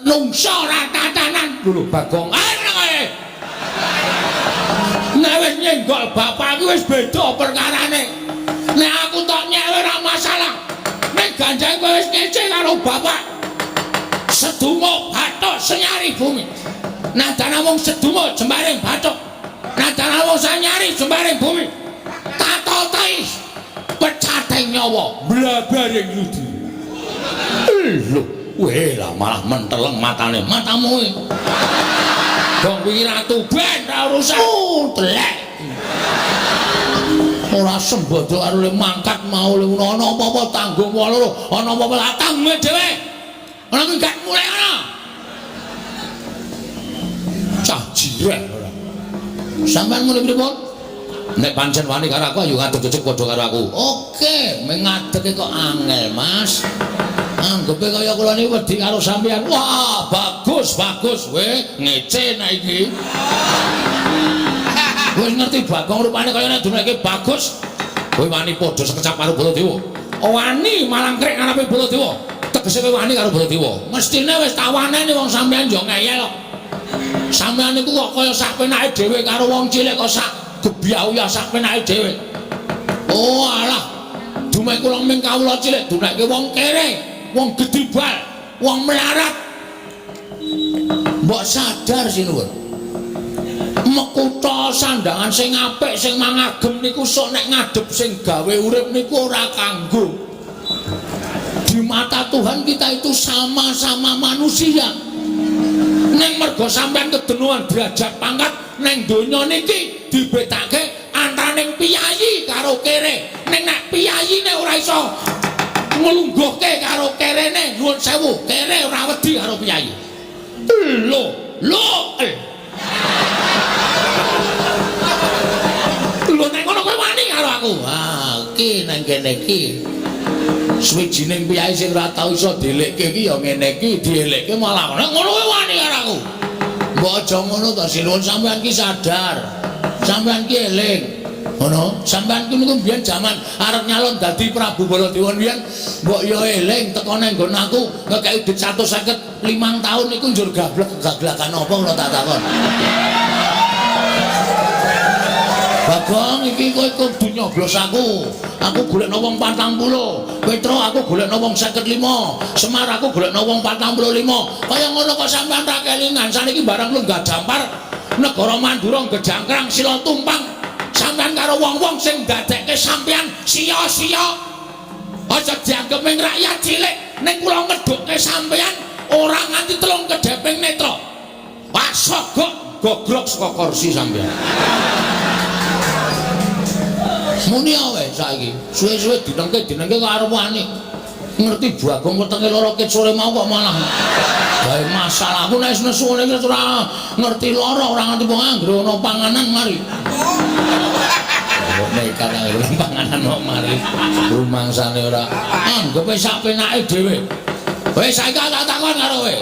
Menungso ora tatanan. Lho Bagong. Ayo nang kowe. Nek wis nyenggol bapak iki wis beda perkarane. Nek aku tok nyewe ora masalah. Nek ganjang kowe wis ngece karo bapak. Sedumo bathuk senyari bumi. Najan namung sedumo jembaring bathuk. Najan namung sanyari jembaring bumi. Tatotai pecating nyawa blabaring yudi. Lho, weh lah malah menteleng matane matamu. Dong kuwi ratu ben ra urusan. Oh, telek. Ora sembodo karo le mangkat mau le ana apa-apa tanggung loro, ana apa-apa tak tanggung dhewe. Ana kuwi gak mulai ana. Cah jireh ora. Sampeyan muni pripun? Nek pancen wani karo aku ayo ngadeg jejeg padha karo aku. Oke, mengadege kok angel, Mas. Anggepe kaya kula niki wedi karo sampeyan. Wah, bagus, bagus. Weh, ngece nek iki. Wis ngerti Bagong rupane kaya nek duneke bagus. Kowe wani padha sekecap karo Baladewa. Wani malangkrik ngarepe Baladewa. Tegese kowe wani karo Baladewa. Mestine wis tawaneni wong sampeyan yo ngeyel kok. Sampeyan niku kok kaya sak penake dhewe karo wong cilik kok sak gebyah sak penake dhewe. Oh alah. Dumeh kula ming kawula cilik duneke wong kere, wong gedibal, wong melarat. Mbok sadar sinuwun. Mekutha sandangan sing apik sing mangagem niku sok nek ngadhep sing gawe urip niku ora kanggo. Di mata Tuhan kita itu sama-sama manusia. Neng mergo sampean kedenuan derajat pangkat neng donya niki dibedake antaraning piyayi karo kere. Ning nek piyayine ora iso nglungguhke karo kerene, nuwun sewu, kere ora wedi karo piyayi. Lho, lho. Lho nek ngono kowe wani karo aku. Ah, iki nang kene iki. Suwijining piyayi sing ora tau iso dielekke iki ya ngene iki, dielekke malah nek ngono kowe wani karo aku. Mbok aja ngono to, sinuwun sampean ki sadar. Sampean ki eling. Ngono, sampean ki niku mbiyen jaman arep nyalon dadi Prabu Baladewa mbiyen, mbok ya eling teko nang nggon aku ngekeki dhuwit 155 taun niku njur gablek gaglakan apa kula tak takon. Bagong iki kowe kudu nyoblos aku. Aku golekno wong 40. Petro aku golekno wong 55. Semar aku golekno wong 45. Kaya ngono kok sampean ra kelingan. Saniki barang lenggah jampar negara Mandura gejangkrang sila tumpang. Sampean karo wong-wong sing ndadekke sampean sia-sia. Aja dianggep ming rakyat cilik. Ning kula ngedhukke sampean ora nganti telung kedheping netra. Wah, sogok gogrok saka kursi sampean. Muni wae saiki. Suwe-suwe dinengke-dinengke kok arep wani. Ngerti Bagong wetenge lara ket sore mau kok malah gawe masalah. Aku nek nesu ngene iki ora ngerti lara, ora ngerti wong anggere ana panganan mari. Kok nekat anggere panganan kok mari. Rumangsane ora. Anggepe sak penake dhewe. Wis saiki tak takon karo kowe.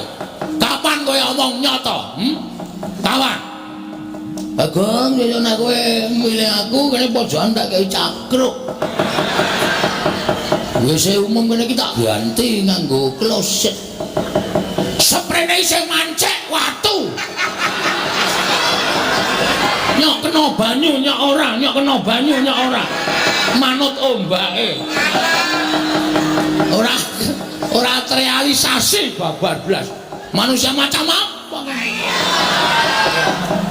Kapan kowe omong nyata? Kapan? Bagong, yo nek kowe milih aku kene pojokan tak kei cakruk. WC umum kene iki tak ganti nganggo kloset. Sprene isih mancek watu. Nyok kena banyu nyok ora, nyok kena banyu nyok ora. Manut ombake. Ora ora terrealisasi babar blas. Manusia macam apa?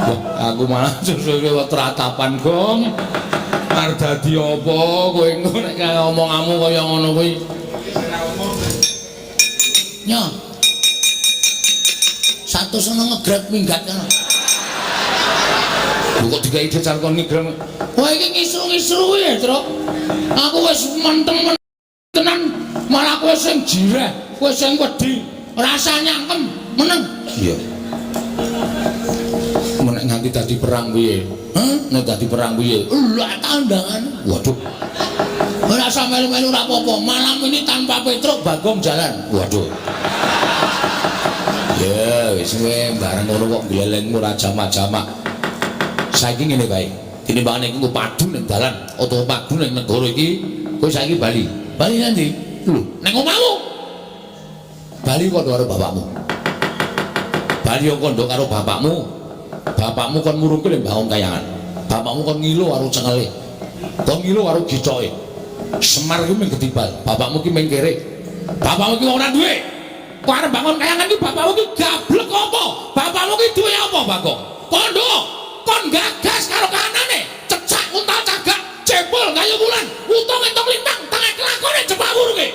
Wah, aku malah suwe-suwe tratapan, Gong. Arep dadi apa kowe engko nek kaya omonganmu kaya ngono kuwi. Nyo. Satu sono ngegrek minggat kono. Lho kok digawe jejar kon ngegrek. Wah iki ngisru-ngisru ya, Truk. Aku wis menteng tenan malah kowe sing jireh, kowe sing wedi, rasa nyangkem, meneng. Iya. Nek nganti dadi perang piye? Hah? Nek dadi perang piye? Lah tandangan. Waduh. Ora usah melu-melu ora apa-apa. Malam ini tanpa Petruk Bagong jalan. Waduh. Ya wis kowe bareng ngono kok glelengmu ora jamak-jamak. Saiki ngene bae. Tinimbangane iku padu ning dalan utawa padu ning negara iki, kowe saiki bali. Bali nanti? Lho, ning omahmu. Bali padha karo bapakmu. Bali kandha karo bapakmu. Bapakmu kon murungke le mbangun kayangan. Bapakmu kon ngilo karo cengele. Kon ngilo karo gicoke. Semar ki mung getibal, bapakmu ki mung kere. Bapakmu ki wong ora duwe. Kok arep bangun kayangan ki bapakmu ki gablek apa? Bapakmu ki duwe apa, Bagong? Kandha, kon gagas karo kahanane, cecak untal cagak, cebol kayu wulan, utung entung lintang, tengah kelakone jepak wurunge.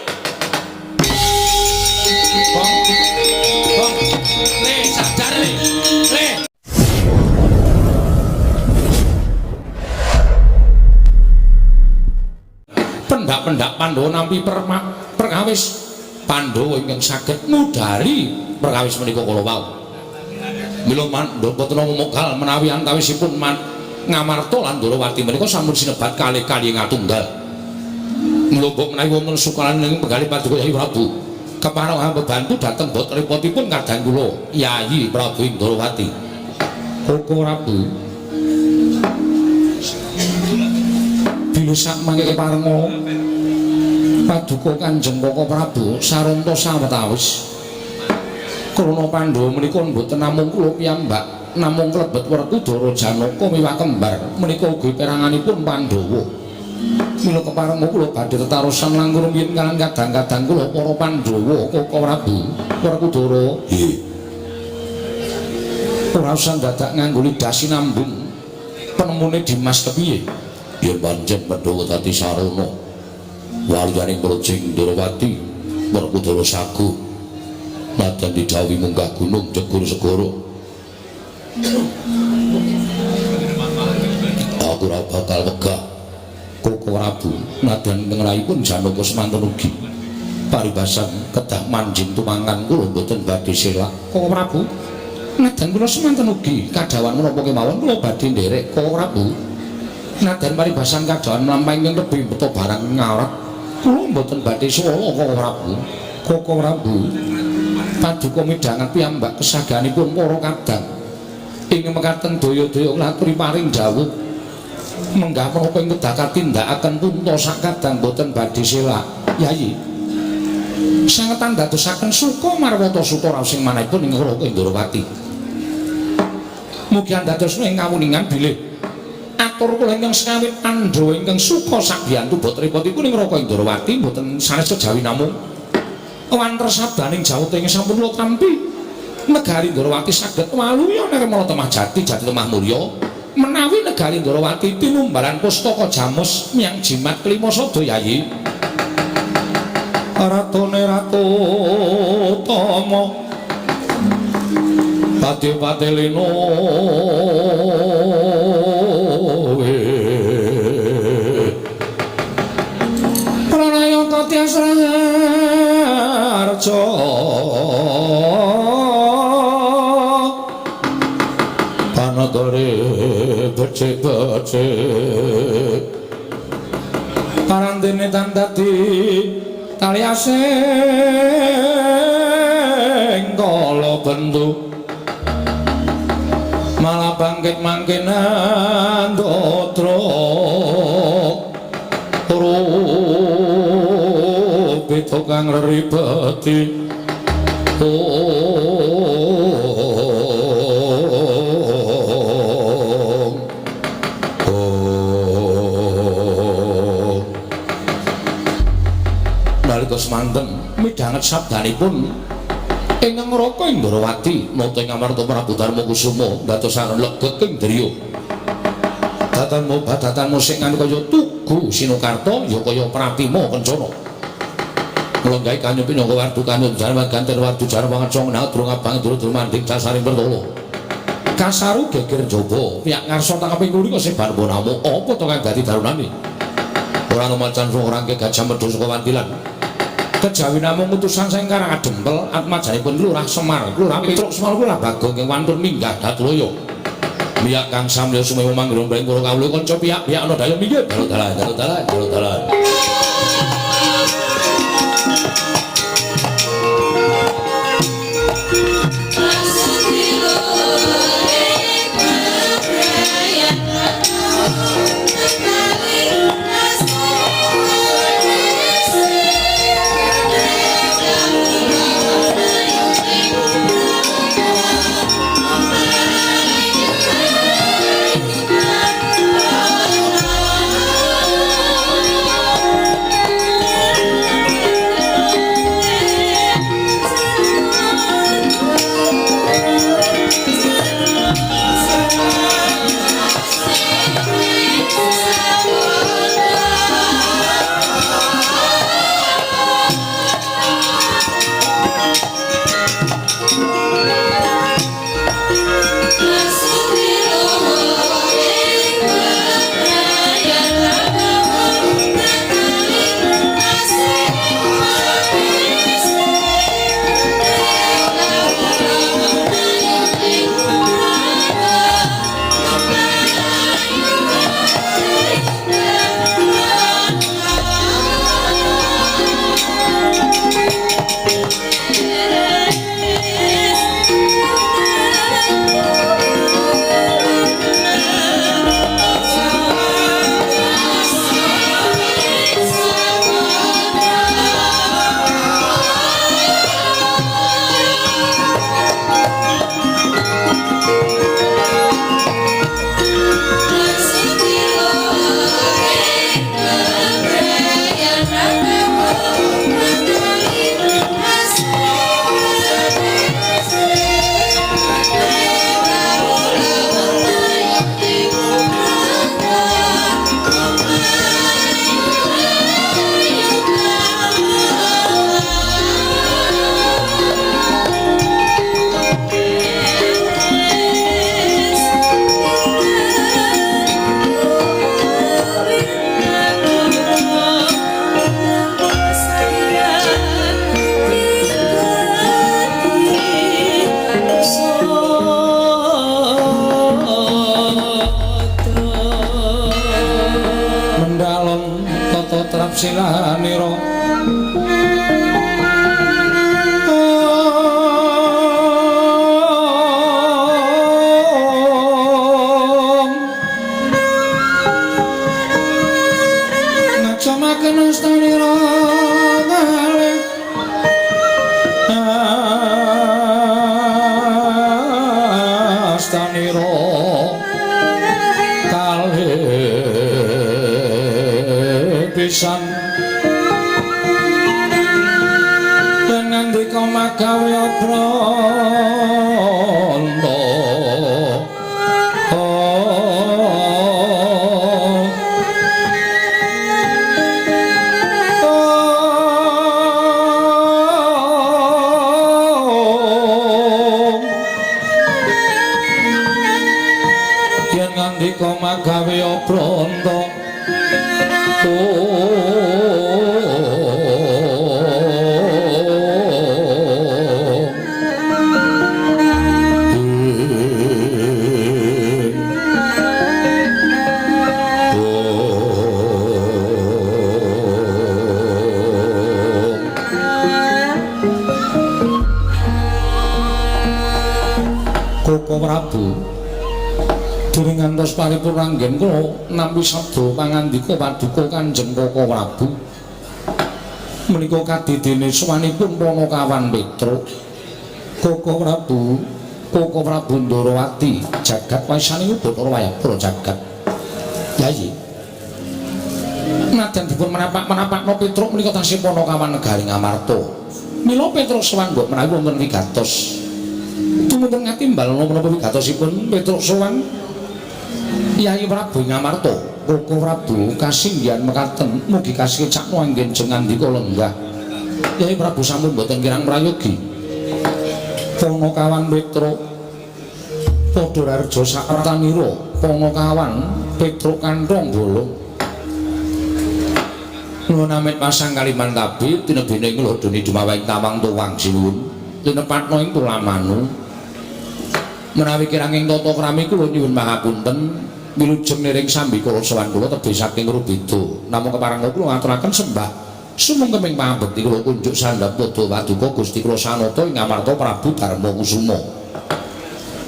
Bong. Bong. Le sadar le. Le. Pendak-pendak Pandhawa nampi perkawis Pandhawa ingkang saged ngudari perkawis menika kala wau. Mila Pandhawa boten mokal menawi antawisipun Ngamarta lan Ndorowati menika sampun sinebat kalih-kalih ngatunggal. Mila mbok menawi wonten sukalan ing penggalih Paduka Yayi Prabu kepareng bebantu dhateng bot repotipun kadang kula Yayi Prabu Ndorowati. Koko Prabu bilih sak mangke keparenga Paduka Kanjeng Koko Prabu saranta sawetawis krana Pandhawa menika mboten namung kula piyambak namung klebet Werkudara Janaka miwah kembar menika ugi peranganipun Pandhawa. Mila keparenga kula badhe tetarosan langkung rumiyin kaliyan kadang-kadang kula para Pandhawa Koko Prabu Werkudara. Nggih. Ora usah dadak nganggo lidah sinambung penemune Dimas kepiye? Yen pancen Pandhawa dadi sarana waluyane mrejing Ndorowati Werkudara sagu nadyan didhawuhi munggah gunung jegur segara aku ora bakal wegah Koko Prabu nadyan tengerahipun Janaka semanten ugi paribasan kedah manjing tumangan kula mboten badhe selak. Koko Prabu nadyan kula semanten ugi kadhawan menapa kemawon kula badhe nderek Koko Prabu nadyan paribasan kadhawan mlampah ingkang lebih beto barang ngawrat kula mboten badhe swala Koko Prabu. Koko Prabu paduka midhanget piyambak kesaganipun para kadang ing mekaten daya-daya ngaturi paring dawuh menggah menapa ing kedah katindakaken punta sakadang mboten badhe selak. Yayi sanget andadosaken suka marwata suta raos ing manahipun ing Raka Ndorowati. Mugi andadosna ing kawuningan bilih atur kula ingkang sekawit Pandhawa ingkang suka sabiyantu bot repotipun ing Raka Ndorowati mboten sanes kejawi namung wanter sabdaning jawata ing sampun kula tampi negari Ndorowati saged waluya nirmala temah jati jati temah mulya menawi negari Ndorowati tinumbalan pustaka jamus miyang jimat kelima sada. Yayi ratune ratu tama pati patelino pranaya katyas raharja panagare becik-becik parandene tan dadi tali asing kala bentu malah bangkit mangke nandatra rupita kang reribeti. Nalika semanten midhanget sabdanipun ingkang Raka Ndorowati nata ing Amarta Prabu Darmakusuma ndadosaken leget ing driya. Datanmu badatanmu sing nganti kaya tugu Sinukarta ya kaya Pratima Kencana. Mlenggahi kanyup pinangka wardu kanyup jarwan ganten wardu jarwan ngecong nadrung abang durung manding casaring pertolo. Kasaru geger jaba piyak ngarsa tangkeping kuli kok sebar bonamu apa to kang dadi darunane. Ora ana macan ora gajah medhun saka wantilan. Kejawi namung utusan saking Karang Adempel atmajanipun Lurah Semar, Lurah Petruk Semar Lurah Bagong ing wantun minggah Datulaya. Miyak kang samya sumewa manggon bring para kawula kanca piyak-piyak ana daya minggir dalan dalan dalan dalan dalan. Thank you. Silanira. Ngacamaken astanira kalih astanira kalih pisan nandika magawe branda. Yen ngandika magawe branda Koko Prabu dereng ngantos paripurna anggen kula nampi sabda pangandika paduka Kanjeng Koko Prabu menika kadidene sowanipun Panakawan Petruk. Koko Prabu, Koko Prabu Ndarawati jagat waisane Bathara Wayabra jagat. Yayi nadyan dipun menapak-menapakno Petruk menika tasih Panakawan negari Ngamarta. Mila Petruk sowan mbok menawi wonten wigatos. Tumuntun ngatimbal menapa wigatosipun Petruk sowan Yayi Prabu Ngamarta. Koko Prabu kasinggihan mekaten mugi kasekcakno anggen jeng ngandika lenggah. Yayi Prabu sampun boten kirang prayogi. Panakawan Petruk padha rarja sapratanira. Panakawan Petruk kanthong bolong. Nuwun amit pasang kaliman tabi tinebene nglodoni dumaweng tawang tuwang sinuwun tinepatno ing tulamanu. Menawi kiranging tata krami kula nyuwun pangapunten wilujeng niring sambikala sowan kula tebih saking rubeda. Namung kepareng kula ngaturaken sembah sumengkeming pangabekti kula kunjuk sandhap padha paduka Gusti kula Sanata ing Ngamarta Prabu Darma Kusuma.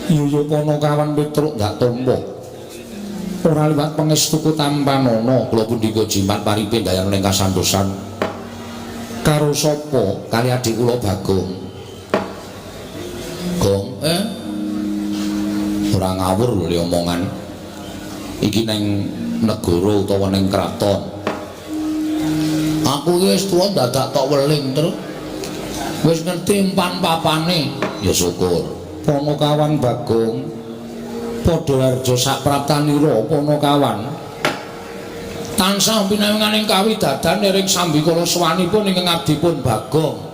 Yuyu Panakawan Petruk ndak tampa. Ora liwat pangestuku tampanana kula pundhika jimat paripe ndayana ing kasantosan. Karo sapa? Kali adik kula Bagong. Gong, Ora ngawur lho omongan. Iki neng negara utawa neng kraton. Aku iki wis tuwa dadak tok weling, Truk. Wis ngerti empan papane. Ya syukur. Panakawan Bagong padha harja sapraptanira Panakawan tansah pinanganing kawidadan ring sambikala sowanipun ingkang abdipun Bagong.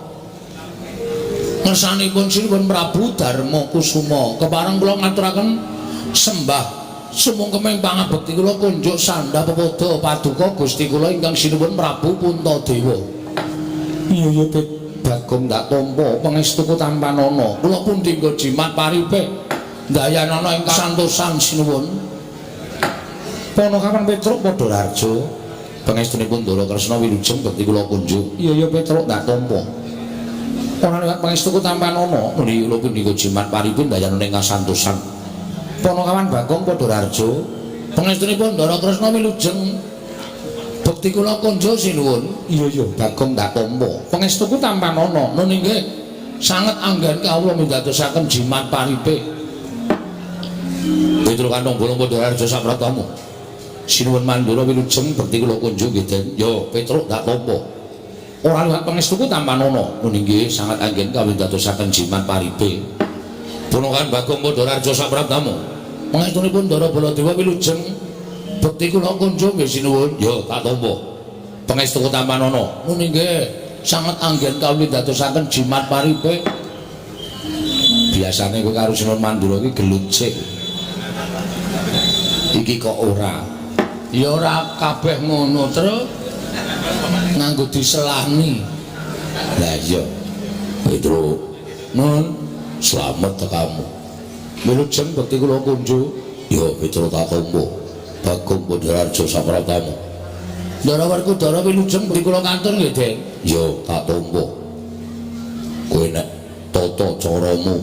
Ngersanipun Sinuwun Prabu Darma Kusuma kepareng kula ngaturaken sembah sumungkeming pangabekti kula kunjuk sandha pepadha paduka Gusti kula ingkang sinuwun Prabu Puntadewa. Iya Bagong ndak tampa pangestuku tampanana kula pundhingga jimat paripe ndayanana ing kasantosan sinuwun. Panakawan Petruk padha raja pangestunipun Ndara Kresna wilujeng bekti kula kunjuk. Iya Petruk ndak tampa. Ora liwat pangestuku tampanana nuli kula pundhingga jimat paripe ndayanana ing kasantosan. Panakawan Bagong padha raja pangestunipun Ndara Kresna wilujeng bekti kula kunjuk sinuwun. Iya Bagong ndak tampa pangestuku tampanana nun inggih sanget anggen kawula mindhadosaken jimat paripe. Petruk kantong bolong padha raja sapratamu. Sinuwun Mandura wilujeng bekti kula kunjuk nggih Den. Yo Petruk ndak tampa. Ora liwat pangestuku tampanana nun inggih sanget anggen kawula mindhadosaken jimat paripe. Panakawan Bagong padha raja sapratamu. Pangestunipun Ndara Baladewa wilujeng bekti kula kunjuk nggih sinuwun. Ya tak tampa. Pangestuku tampanana nun inggih sanget anggen kawula ndadosaken jimat paripe. Biasane kowe karo Sinuwun Mandura iki gelut sik. Iki kok ora. Ya ora kabeh ngono, Truk. Nganggo diselani. Lah iya. Petruk, nun slamet tekamu. Wilujeng bekti kula kunjuk. Ya Petruk tak tampa. Bagong padha raja sapratamu. Ndara Werkudara wilujeng di kula kantor nggih, Den. Yo, tak tampa. Kowe nek tata caramu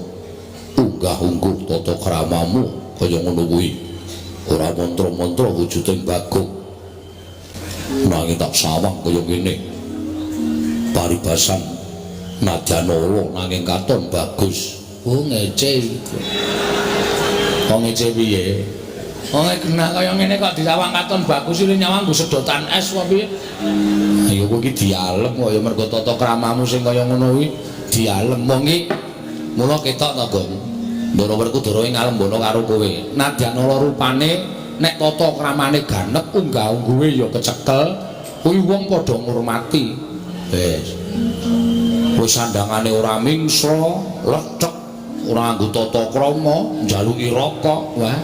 unggah-ungguh tata kramamu kaya ngono kuwi. Ora mantra-mantra wujuding Bagong. Nanging tak sawang kaya ngene. Paribasan nadyan ala nanging katon bagus. Oh, ngece. Kok ngece piye? Wong kena kaya ngene kok disawang katon bagus iki nyawang nggo sedotan es apa piye? Ayo kowe iki dialem kaya mergo tata kramamu sing kaya ngono kuwi dialem wong iki. Mula ketok to, Gong. Ndara Werkudara ing ngalembana karo kowe. Nadyan ala rupane nek tata kramane ganep unggah-ungguhe ya kecekel, kuwi wong padha ngurmati. Wis. Wis sandangane ora mingsa, lethek, ora nganggo tata krama, njaluki rokok. Wah.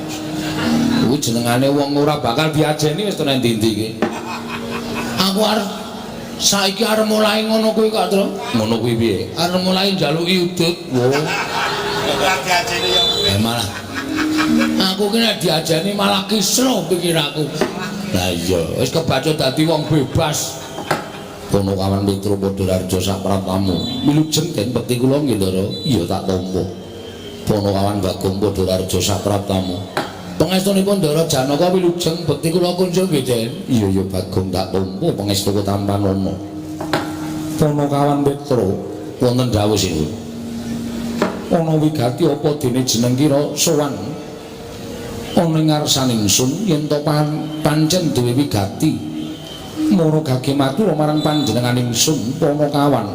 Kuwi jenengane wong ora bakal diajeni wis to nang ndi-ndi iki. Aku arep saiki arep mulai ngono kuwi kok, Tru. Ngono kuwi piye? Arep mulai njaluki udut. Wo. Ora diajeni ya kuwi. Eh malah aku ki nek diajeni malah kisruh pikiraku. Lah iya, wis kebacut dadi wong bebas. Kono kawan Petro padha raja sak pratamu. Wilujeng Den bekti kula nggih, Ndara. Iya tak tampa. Pono kawan Bagong padha raja sak pratamu. Pangestunipun Ndara Janaka wilujeng bekti kula kunjung nggih, Den. Iya ya Bagong tak tampa pangestuku tampanana. Pono kawan Petro wonten dawuh sinuwun. Ana wigati apa dene jeneng kira sowan ana ing ngarsaning ingsun yen to pancen duwe wigati mara gage matur marang panjenengan ingsun Panakawan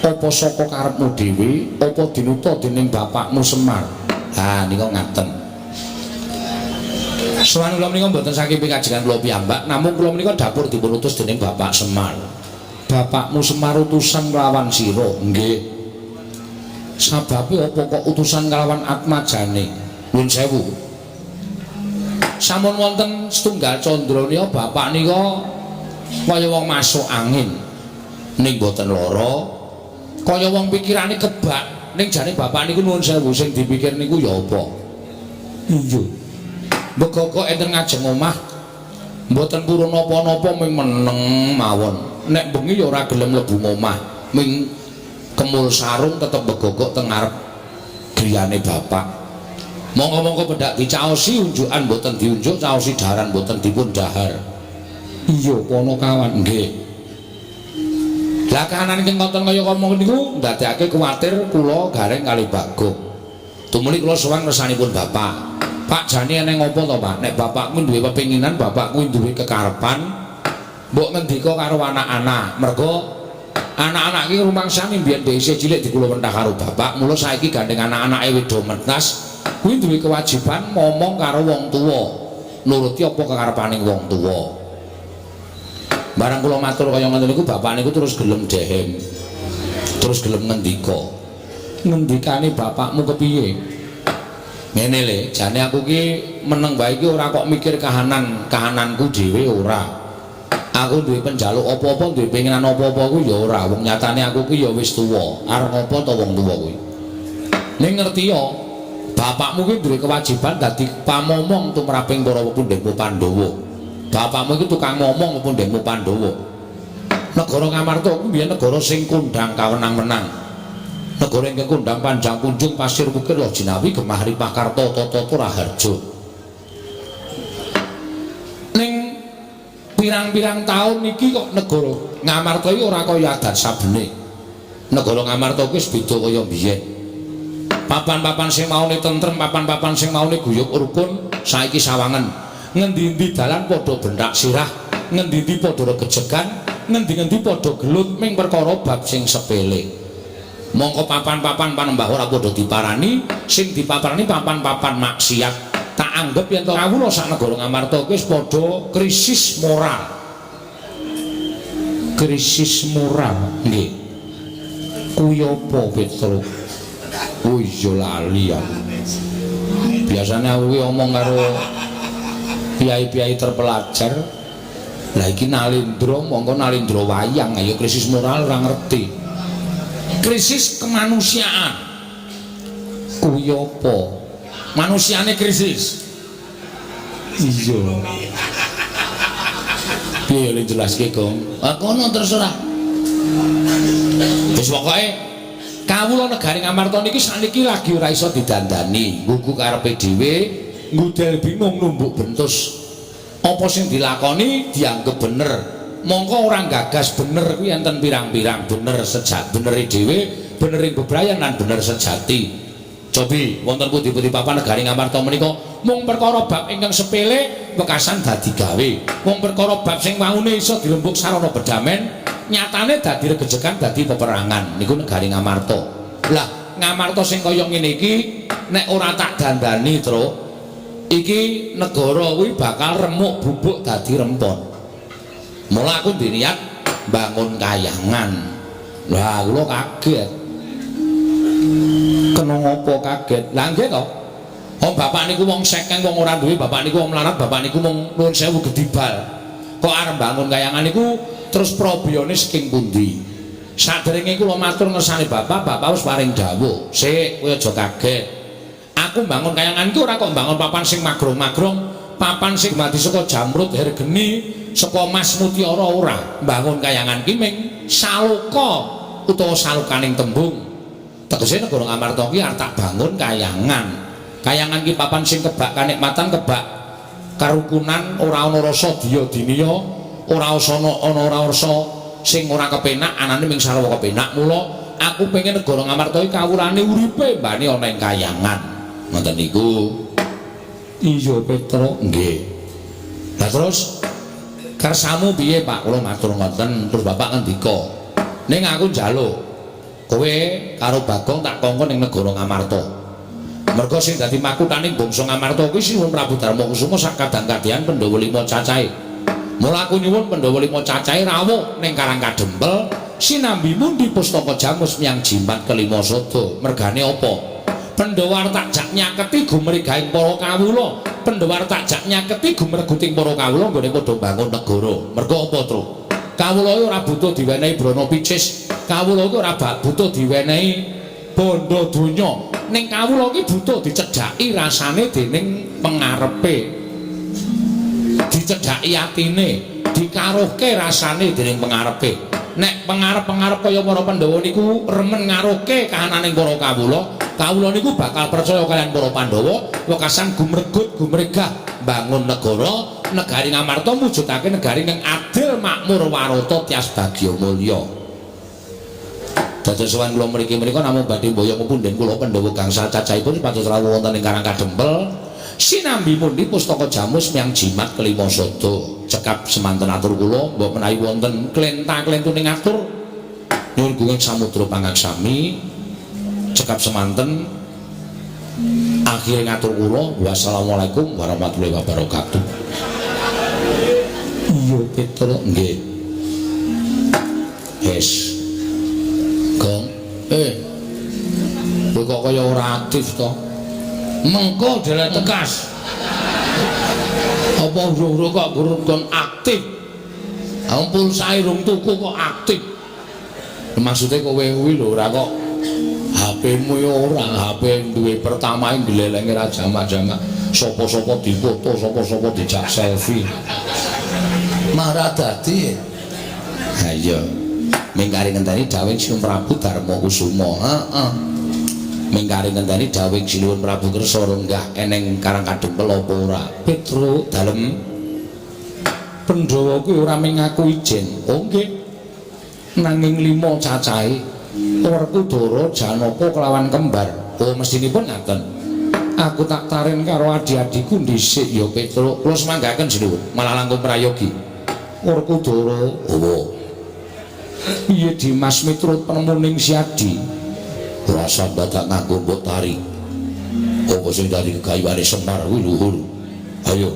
apa saka karepmu dhewe apa dinuta dening bapakmu Semar. Ha nika ngaten. Sowan kula menika mboten saking pikajengan kula piyambak, namung kula menika dapur dipun utus dening Bapak Semar. Bapakmu Semar utusan kelawan sira? Nggih. Sababe apa kok utusan kelawan atmajane? Nuwun sewu. Sampun wonten setunggal candra nika bapak nika kaya wong masuk angin. Ning mboten lara. Kaya wong pikirane kebak. Ning jane bapak niku nuwun sewu sing dipikir niku ya apa? Iya. Mbegogok enten ngajeng omah mboten purun napa-napa ming meneng mawon. Nek bengi ya ora gelem mlebu omah, ming kemul sarung tetep begogok teng ngarep griyane bapak. Monggo-monggo pendak dicaosi unjukan mboten diunjuk, caosi daharan mboten dipun dahar. Iya, Panakawan nggih. Lah kahanan ingkang wonten kaya ngomong niku ndadekake kuwatir kula gareng kali Bagong. Tumuli kula sowan ngersanipun bapak. Pak jane eneng apa to, Pak? Nek bapakmu duwe pepinginan, bapakku duwe kekarepan, mbok ngendika karo anak-anak. Mergo anak-anak iki rumangsani mbiyen isih cilik dikula wentah karo bapak, mula saiki gandeng anak-anake wis do mentas, kuwi duwe kewajiban ngomong karo wong tuwa, nuruti apa kekarepane wong tuwa. Barang kula matur kaya ngoten niku bapak niku terus gelem dehem. Terus gelem ngendika. Ngendikane bapakmu kepiye? Ngene le, jane aku ki meneng wae iki ora kok mikir kahanan, kahananku dhewe ora. Aku duwe penjaluk apa-apa, duwe pengenan apa-apa ku ya ora. Wong nyatane aku ki ya wis tuwa. Arep ngopo to wong tuwa kuwi? Ning ngerti ya, bapakmu ki duwe kewajiban dadi pamomong tumraping para pepundhenmu Pandhawa. Bapakmu iki tukang momong pepundhenmu Pandhawa. Negara Ngamarta kuwi biyen negara sing kondhang kawenang-wenang. Negara ingkang kondhang panjang punjung pasir wukir loh jinawi gemah ripah karta tata raharja. Ning pirang-pirang taun iki kok negara Ngamarta iki ora kaya adat sabene. Negara Ngamarta kuwi wis beda kaya biyen. Papan-papan sing maune tentrem, papan-papan sing maune guyub rukun saiki sawangen. Ngendi-endi dalan padha benthak sirah, ngendi-endi padha regejegan, ngendi-endi padha gelut ming perkara bab sing sepele. Mongko papan-papan panembah ora padha diparani, sing dipaparani papan-papan maksiat. Tak anggep yen to kawula sak negara Ngamarta kuwi wis padha krisis moral. Krisis moral, nggih. Kuwi apa, Petro? Oh iya lali aku. Biasane aku kuwi omong karo piyai-piyai terpelajar. Lah iki Nalindra, mongko Nalindra wayang, ayo krisis moral ora ngerti. Krisis kemanusiaan. Kuwi apa? Manusiane krisis. Iya. Piye le jelaske, Gong? Ah, kono terserah. Wis pokoke kawula negari Ngamarta niki sakniki lagi ora iso didandani, nggugu karepe dhewe, ngudel bingung numbuk bentus. Apa sing dilakoni dianggep bener. Mongko ora gagas bener kuwi enten pirang-pirang bener sejak benere dhewe, benering bebrayan lan bener sejati. Cobi wonten pundi-pundi papan negari Ngamarta menika mung perkara bab ingkang sepele wekasan dadi gawe. Mung perkara bab sing waune iso dirembug sarana bedamen, nyatane dadi regejegan, dadi peperangan. Niku negari Ngamarta. Lah, Ngamarta sing kaya ngene iki nek ora tak dandani, Truk, iki negara kuwi bakal remuk bubuk dadi rempon. Mula aku duwe niat bangun kayangan. Lah, kula kaget. Kena ngopo kaget? Lah nggih to. Wong bapak niku wong sekeng, wong ora duwe, bapak niku wong melarat, bapak niku wong nuwun sewu gedibal. Kok arep bangun kayangan niku terus probiyone saking pundi? Saderenge kula matur ngersane bapak, bapak wis paring dawuh. Sik, kowe aja kaget. Aku bangun kayangan iki ora kok bangun papan sing magrong-magrong, papan sing mati saka jamrut hergeni, saka mas mutiara ora. Bangun kayangan ki ming saloka utawa salokaning tembung. Tegese negara Ngamarta ki arep tak bangun kayangan. Kayangan ki papan sing kebak kanikmatan, kebak karukunan, ora ana rasa diya diniya, ora ana ana ora rasa sing ora kepenak, anane ming sarwa kepenak. Mula aku pengen negara Ngamarta iki kawulane uripe mbane ana ing kayangan. Ngoten niku. Iya, Petro, nggih. Lah terus kersamu piye, Pak? Kula matur ngoten, terus bapak ngendika, "Ning aku njaluk kowe karo Bagong tak kongkon ning negara Ngamarta. Mergo sing dadi makuthaning bangsa Ngamarta kuwi Sinuwun Prabu Darma Kusuma sak kadang-kadhean Pandhawa lima cacahe. Mula aku nyuwun Pandhawa lima cacahe rawuh ning Karang Kadempel sinambi mundi pustaka jamus miyang jimat kelima sada. Mergane apa? Pandhawa arep tak jak nyaketi gumregahing para kawula. Pandhawa arep tak jak nyaketi gumreguting para kawula nggone padha bangun negara. Mergo apa, Tru? Kawula iki ora butuh diwenehi brana picis. Kawula iki ora butuh diwenehi bondo donya. Ning kawula iki butuh dicedhaki rasane dening pengarepe. Dicedhaki atine, dikaruhke rasane dening pengarepe. Nek pengarep-pengarep kaya para Pandhawa niku remen ngaruhke kahananing para kawula, kawula niku bakal percaya kaliyan para Pandhawa, wekasan gumregut gumregah bangun negara, negari Ngamarta mujudake negari ingkang adil, makmur, warata, tias bagya mulya. Dados sowan kula mriki menika namung badhe mboyong punden kula Pandhawa gangsal cacahipun supados rawuh wonten ing Karang Kadempel sinambi pundi pustaka jamus miyang jimat kelima sada. Cekap semanten atur kula, mbok menawi wonten klenta-klentuning atur nyuwun gunging samudra pangaksami. Cekap semanten akhire ngatur kula, wassalamualaikum warahmatullahi wabarakatuh. Iya, Petro, nggih. Wis. Gong, kowe kok kaya ora aktif to? Mengko dhewe tekas. Apa urung-urung kok gurung kon aktif? Ah, pulsae rung tuku kok aktif. Maksudnya kowe kuwi lho ora kok HP-mu ya ora, HP duwe pertama glelenge ra jamak-jamak. Sapa-sapa dipoto, sapa-sapa dijak selfie. Marah dadi. Ha iya. Mingkari ngenteni dawuh Sinuwun Prabu Darma Kusuma. Heeh. Mingkari ngenteni dawuh Sinuwun Prabu Kersa lenggah eneng Karang Kadempel apa ora? Petro dalem Pandhawa kuwi ora mung ngaku ijen. Oh nggih. Nanging lima cacahe Werkudara, Janaka kelawan kembar. Oh mestinipun ngaten. Aku tak taren karo adi-adiku dhisik ya Petro. Kula semanggaken Sinuwun, malah langkung prayogi. Werkudara, oh. Piye Dimas miturut penemuning Siadi? Rasa dadak nganggo mbok tari. Apa sing dadi gegayuhane Semar kuwi luhur. Ayo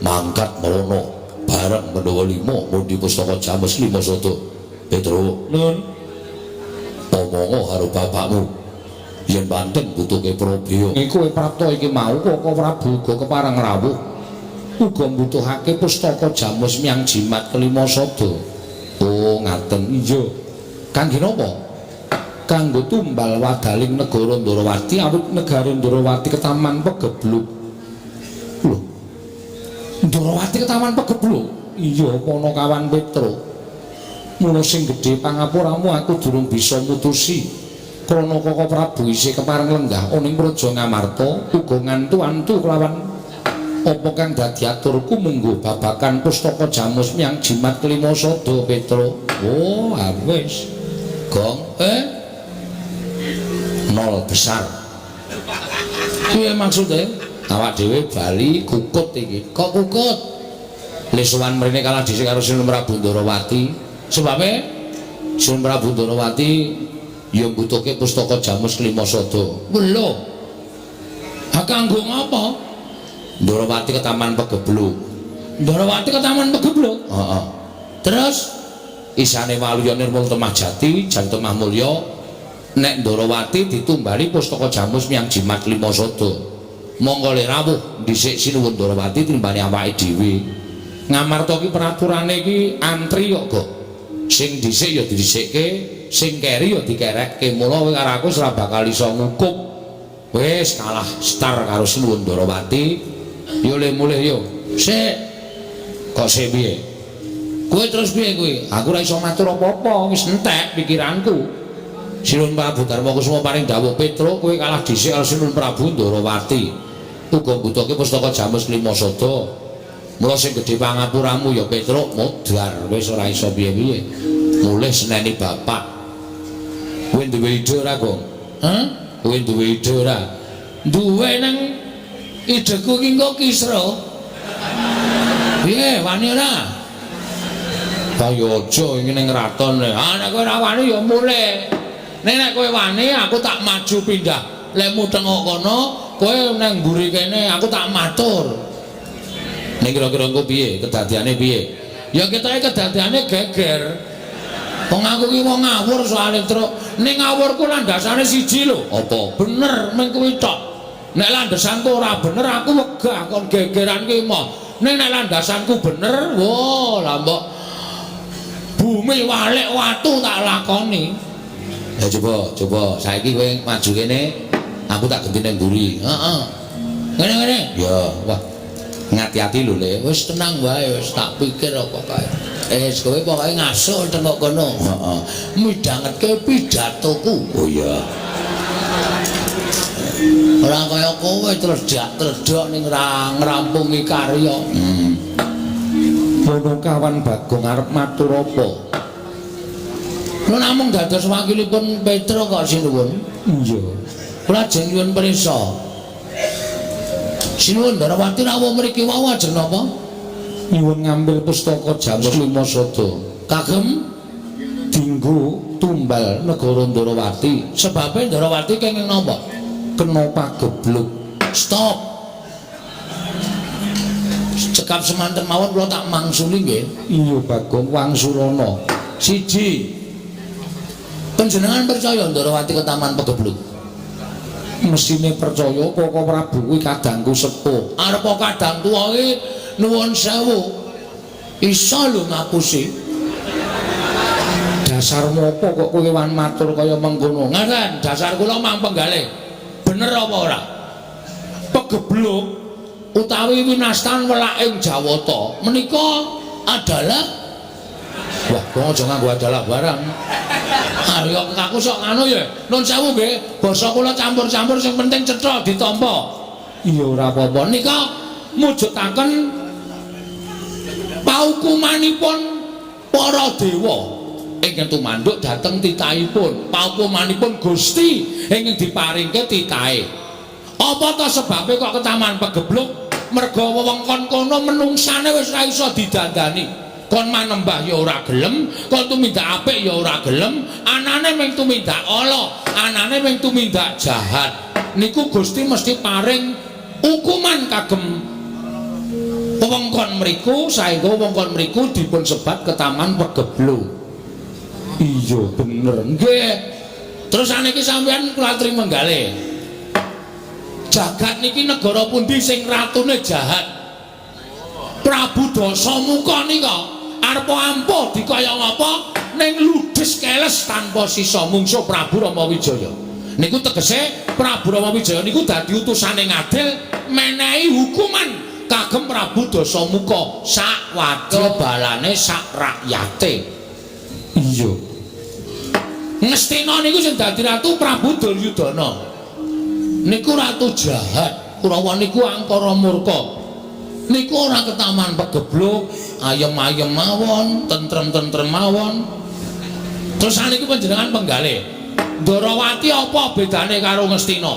mangkat merono bareng Pandhawa lima mundi pustaka jamus lima sada. Petro, Nun. Omongo karo bapakmu. Yen pancen butuhke probaya. Iku prapta iki mau Koko Prabu uga kepareng rawuh. Uga mbutuhake pustaka jamus miyang jimat kelima sada. Oh, ngaten. Iya. Kangge napa? Kanggo tumbal wadaling negara Ndrawati awit negara Ndrawati ketaman pegebluk. Lho. Ndrawati ketaman pegebluk. Iya, Panakawan Petro. Mula sing gedhe pangapuramu aku durung bisa mutusi. Krana Kaka Prabu isih kepareng lenggah ana ing Praja Ngamarta, uga ngantu-antu kelawan apa kang dadi aturku mungguh babakan pustaka Jamus Miang Jimat Kelima Sada Petro. Oh, wis. Gong, nol besar. Piye maksude? Awak dhewe bali kukut iki. Kok kukut? Le sowan mrene kalah dhisik karo Sinuwun Prabu Ndarawati. Sebabe Sinuwun Prabu Ndarawati ya mbutuhke pustaka Jamus Kelima Sada. Lho. Ha kanggo ngapa? Ndarawati ke Taman Pegebluk. Ndarawati ke Taman Pegebluk? Heeh. Terus isane Waluya Nirmala Temah Jati, Jan Temah Mulya, nek Ndarawati ditumbali pustaka Jamus Miang Jimat Kelima Sada. Monggo le rawuh dhisik Sinuwun Ndarawati timbane awake dhewe. Ngamarta ki peraturane iki antri kok, Gok. Sing dhisik ya didhisikke, sing keri ya dikerekke. Mula kowe karo aku ora bakal iso ngukup. Wis kalah star karo Sinuwun Ndarawati. Yo le mulih yo. Sik. Kok sik piye? Kowe terus piye kowe? Aku ora iso matur apa-apa, wis entek pikiranku. Sinuwun Prabu Darma Kusuma paring dawuh Petro, kowe kalah dhisik karo Sinuwun Prabu Ndarawati. Uga mbutuhke pustaka Jamus Kelima Sada. Mula sing gedhe pangapuramu ya Petro, modar wis ora iso piye-piye. Mulih seneni bapak. Kowe duwe ide ora, Gong? Hah? Kowe duwe ide ora? Duwe nang ideku ki engko kisra. Piye, wani ora? Kaya aja iki ning kraton. Ah nek kowe ora wani ya mulih. Nek nek kowe wani aku tak maju pindah. Lek tengok kono, kowe nang mburi kene aku tak matur. Ning kira-kira engko piye? Kedadiane piye? Ya ketoke kedadiane geger. Wong aku ki wong ngawur soalé, Truk. Ning ngawurku landasane siji lho. Apa? Bener mung kuwi tok. Nek landasanku ora bener aku wegah kon gegeran ki moh. Ning nek landasanku bener, wah lah mbok bumi walik watu tak lakoni. Ya coba, coba saiki kowe maju kene, aku tak genti ning mburi. Heeh. Ngene-ngene. Ya, wah. Ngati-ati lho, Le. Wis tenang wae, wis tak pikir apa kae. Wis kowe pokoke ngasuh tengok kono. Heeh. Midhangetke pidatoku. Oh iya. Ora kaya kowe tledhak-tledhok ning ngrampungi karya. Panakawan Bagong arep matur apa? Kula namung dados wakilipun Petro kok sinuwun. Iya. Kula ajeng nyuwun prisa. Sinuwun Ndarawati rawuh mriki wau ajeng napa? Nyuwun ngambil pustaka Jamus Lima Sada. Kagem dinggo tumbal negara Ndarawati. Sebabe Ndarawati kenging napa? Kena pagebluk. Stop. Cekap semanten mawon kula tak mangsuli nggih. Iya Bagong wangsulana. Siji. Panjenengan percaya Ndarawati ke Taman Pegebluk? Mesine percaya Kaka Prabu kuwi kadangku sepuh. Arep kadang tuwa iki nuwun sewu. Iso lho ngapusi. Dasarmu apa kok kowe wan matur kaya mengkono? Ngaten, dasar kula mang penggalih. Bener apa ora? Pegebluk utawi winastan welaking Jawata menika adalah wah, kok aja nganggo adalah barang. Arya aku sok nganu ya. Nun sewu nggih, basa kula campur-campur sing penting cetha ditampa. Iya ora apa-apa. Nika mujudaken paukumanipun para dewa ingkang tumanduk dhateng titahipun. Paukumanipun Gusti ingkang diparingke titahe. Apa ta sebabe kok ketaman pegebluk? Merga wewengkon kono menungsane wis ora iso didandani. Kon manembah ya ora gelem, kon tumindak apik ya ora gelem, anane mung tumindak ala, anane mung tumindak jahat. Niku Gusti mesti paring hukuman kagem wewengkon mriku, saengga wewengkon mriku dipun sebat ketaman pegebluk. Iya bener. Nggih. Terus saniki sampeyan kula aturi menggalih. Jagat niki negara pundi sing ratune jahat? Prabu Dasamuka nika arep ampuh dikaya ngapa ning ludes keles tanpa sisa mungsuh Prabu Rama Wijaya. Niku tegese Prabu Rama Wijaya niku dadi utusane ngadil menehi hukuman Kagem Prabu Dasamuka sak wadya balane sak rakyate. Iya. Ngastina niku sing dadi ratu Prabu Duryudana. Niku ratu jahat, Kurawa niku angkara murka. Niku ora ketaman pegebluk, ayem-ayem mawon, tentrem-tentrem mawon. Terus saniki panjenengan penggalih. Ndorowati apa bedane karo Ngastina?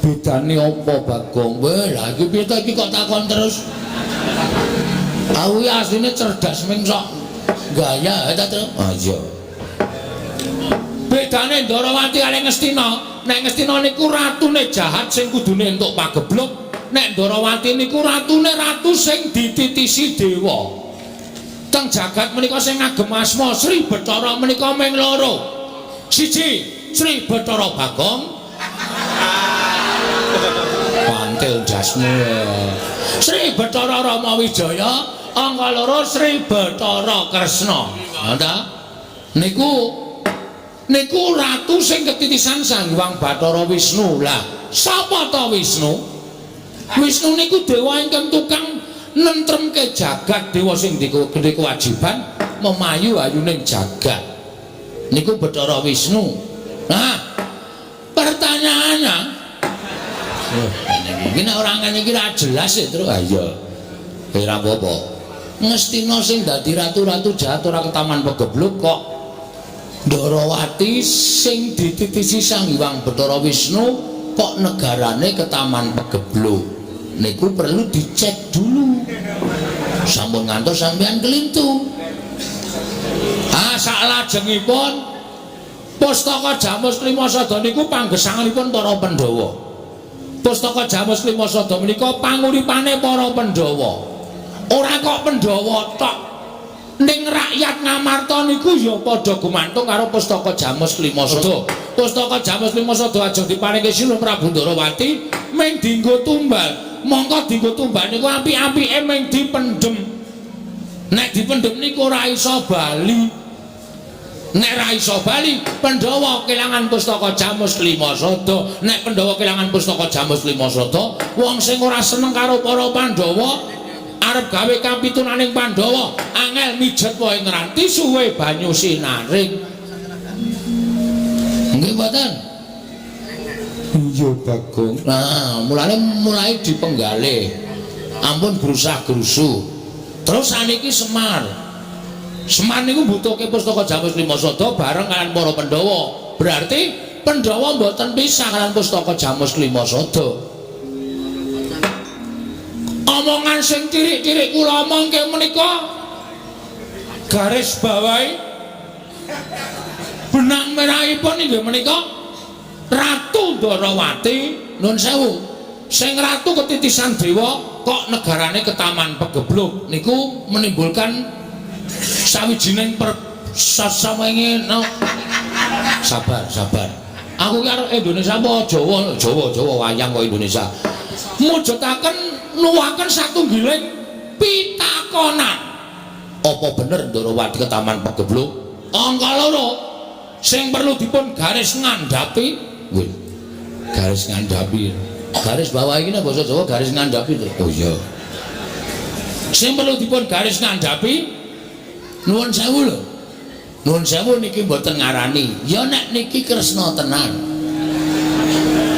Bedane apa, Bagong? Weh, lha iki piye to iki kok takon terus? Aku iki asline cerdas ming sok gaya ta, Tru? Ah iya. Bedane Ndorowati karo Ngastina, nek Ngastina niku ratune jahat sing kudune entuk pagebluk, nek Ndorowati niku ratune ratu sing dititisi dewa. Teng jagat menika sing ngagem asma Sri Bathara menika ming loro. Siji, Sri Bathara Bagong. Pantil jasmu. Sri Bathara Rama Wijaya, angka loro Sri Bathara Kresna. Ha ta? Niku niku ratu sing ketitisan Sang Hyang Bathara Wisnu. Lah, sapa ta Wisnu? Wisnu niku dewa ingkang tukang nentremke jagat, dewa sing duwe kewajiban memayu ayuning jagat. Niku Bathara Wisnu. Nah, pertanyaannya, iki nek ora ngene iki ra jelas ya, Tru. Ah iya. Ora apa-apa. Ngastina sing dadi ratu-ratu jahat ora ketaman pegebluk kok Ndorowati sing dititisi Sang Hyang Bathara Wisnu kok negarane ketaman pegebluk. Niku perlu dicek dulu. Sampun ngantos sampean kelintu. Ah, saklajengipun Pustaka Jamus Klima Sada niku panggesanganipun para Pandhawa. Pustaka Jamus Klima Sada menika panguripane para Pandhawa. Ora kok Pandhawa tok. Ning rakyat Ngamarta niku ya padha gumantung karo Pustaka Jamus Klima Sada. Pustaka Jamus Klima Sada ajeng diparingke Sinuhun Prabu Ndorowati mung dienggo tumbal. Mongko dienggo tumbal niku apik-apike mung dipendhem. Nek dipendhem niku ora iso bali. Nek ra iso bali, Pandhawa kelangan Pustaka Jamus Klima Sada. Nek Pandhawa kelangan Pustaka Jamus Klima Sada, wong sing ora seneng karo para Pandhawa arep gawe kapitunaning Pandhawa, angel mijet wae ngranti suwe banyu sinaring. Nggih mboten? Iya, Bagong. Nah, mulane mulai dipenggalih. Ampun grusah-grusu. Terus saniki Semar. Semar niku mbutuhke Pustaka Jamus Klima Sada bareng kalian para Pandhawa. Berarti Pandhawa mboten pisah kalian Pustaka Jamus Klima Sada. Omongan sing cirik-cirik kula omongke menika garis bawahi benang merahipun inggih menika Ratu Ndorowati, nun sewu, sing ratu ketitisan dewa kok negarane ketaman pegebluk niku menimbulkan sawijining sasamenge no. Sabar, sabar. Aku ki arep Indonesia apa Jawa? Jawa, Jawa wayang kok Indonesia. Mujudaken nuwaken satunggiling pitakonan. Apa bener Ndorowati ketaman pegebluk? Angka loro sing perlu dipun garis ngandhapi, wih, garis ngandhapi. Garis bawah iki nek basa Jawa garis ngandhapi to. Oh iya. Sing perlu dipun garis ngandhapi, nuwun sewu lho. Nuwun sewu niki mboten ngarani. Ya nek niki Kresna tenan.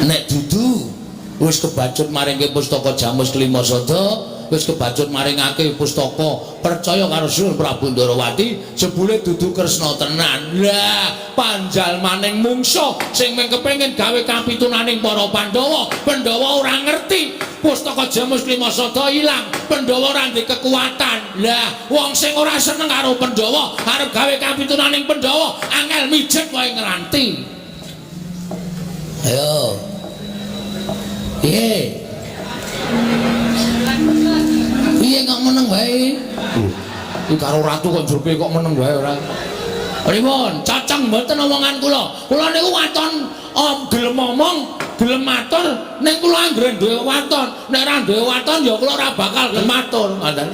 Nek dudu wis kebacut maringke pustaka Jamus Klima Sada, wis kebacut maringake pustaka percaya karo Sinuhun Prabu Ndorowati, jebule dudu Kresna tenan. Lah, panjalmaning mungsuh sing mung kepengin gawe kapitunaning para Pandhawa. Pandhawa ora ngerti pustaka Jamus Klima Sada ilang, Pandhawa ora ndek kekuatan. Lah, wong sing ora seneng karo Pandhawa arep gawe kapitunaning Pandhawa, angel mijet wae ngranti. Ayo. Piye? Piye kok meneng wae? Iki karo ratu kok njrope kok meneng wae ora? Pripun? Cocok mboten omongan kula? Kula niku waton gelem omong, gelem matur, ning kula anggere duwe waton. Nek ora duwe waton ya kula ora bakal gelem matur, ngoten.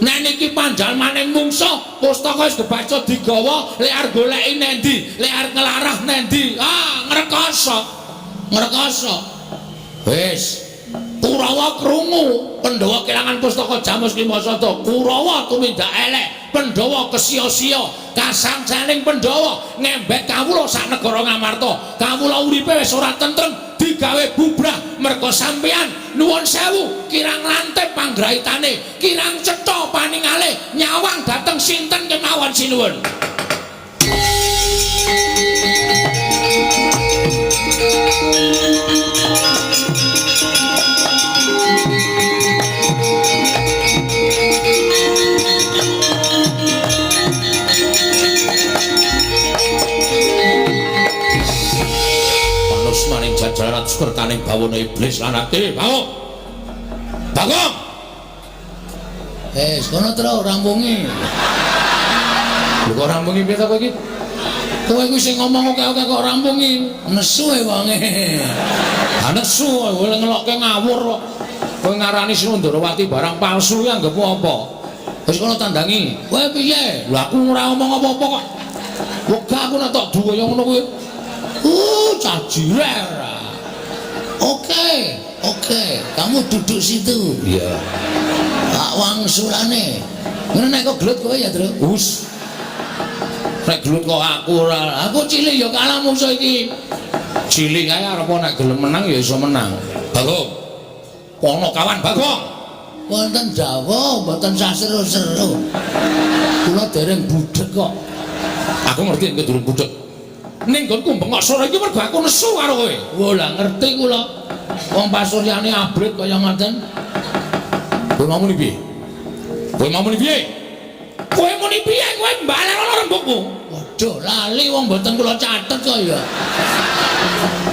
Nek niki panjalmaning mungsuh, pustaka wis kebaca digawa, lek arep goleki nendi, lek arep nglarah nendi? Ah, ngrekoso. Ngrekoso. Wis, Kurawa Kurawa krungu Pandhawa kelangan pustaka Jamus Kimasada. Kurawa tumindak elek, Pandhawa kesia-sia, kasangsaning Pandhawa ngembek kawula sak negara Ngamarta. Kawula uripe wis ora tentrem, digawe bubrah merga sampeyan. Nuwun sewu, kirang lantip panggraitane, kirang cetha paningale, nyawang dhateng sinten kemawon sinuwun. Panus maning jajaran sekertaning bawana iblis lan ati. Bagong. Bagong. Kono tro rampungi. Lho kok rampungi piye to kowe iki? Kowe kuwi sing ngomong akeh-akeh kok rampungi. Nesu e wonge. Ha nesu kowe ngelokke ngawur kok. Kowe ngarani Sinundrawati barang palsu ki anggepmu apa? Wis kono tandangi. Kowe piye? Lho aku ora omong apa-apa kok. Wegah aku nek tok duwe kaya ngono kuwi. Cah jirer. Oke, oke, kamu duduk situ. Iya. Pak wangsulane. Ngono nek kok gelut kowe ya, Tru. Us. Nek gelut kok aku ora. Aku cilik ya kalah musuh iki. Cilik kae arep nek gelem menang ya iso menang. Bagong. Pono kawan Bagong. Wonten dawuh mboten sah seru-seru. Kula dereng budhek kok. Aku ngerti nek durung budhek. Ning nggonku bengok sore iki mergo aku nesu karo kowe. Wo lah ngerti kula. Wong pasuryane abrit kaya ngoten. Kowe mau muni piye? Kowe mau muni piye? Kowe muni piye? Kowe mbalenono rembugmu. Waduh, lali wong mboten kula catet kok ya.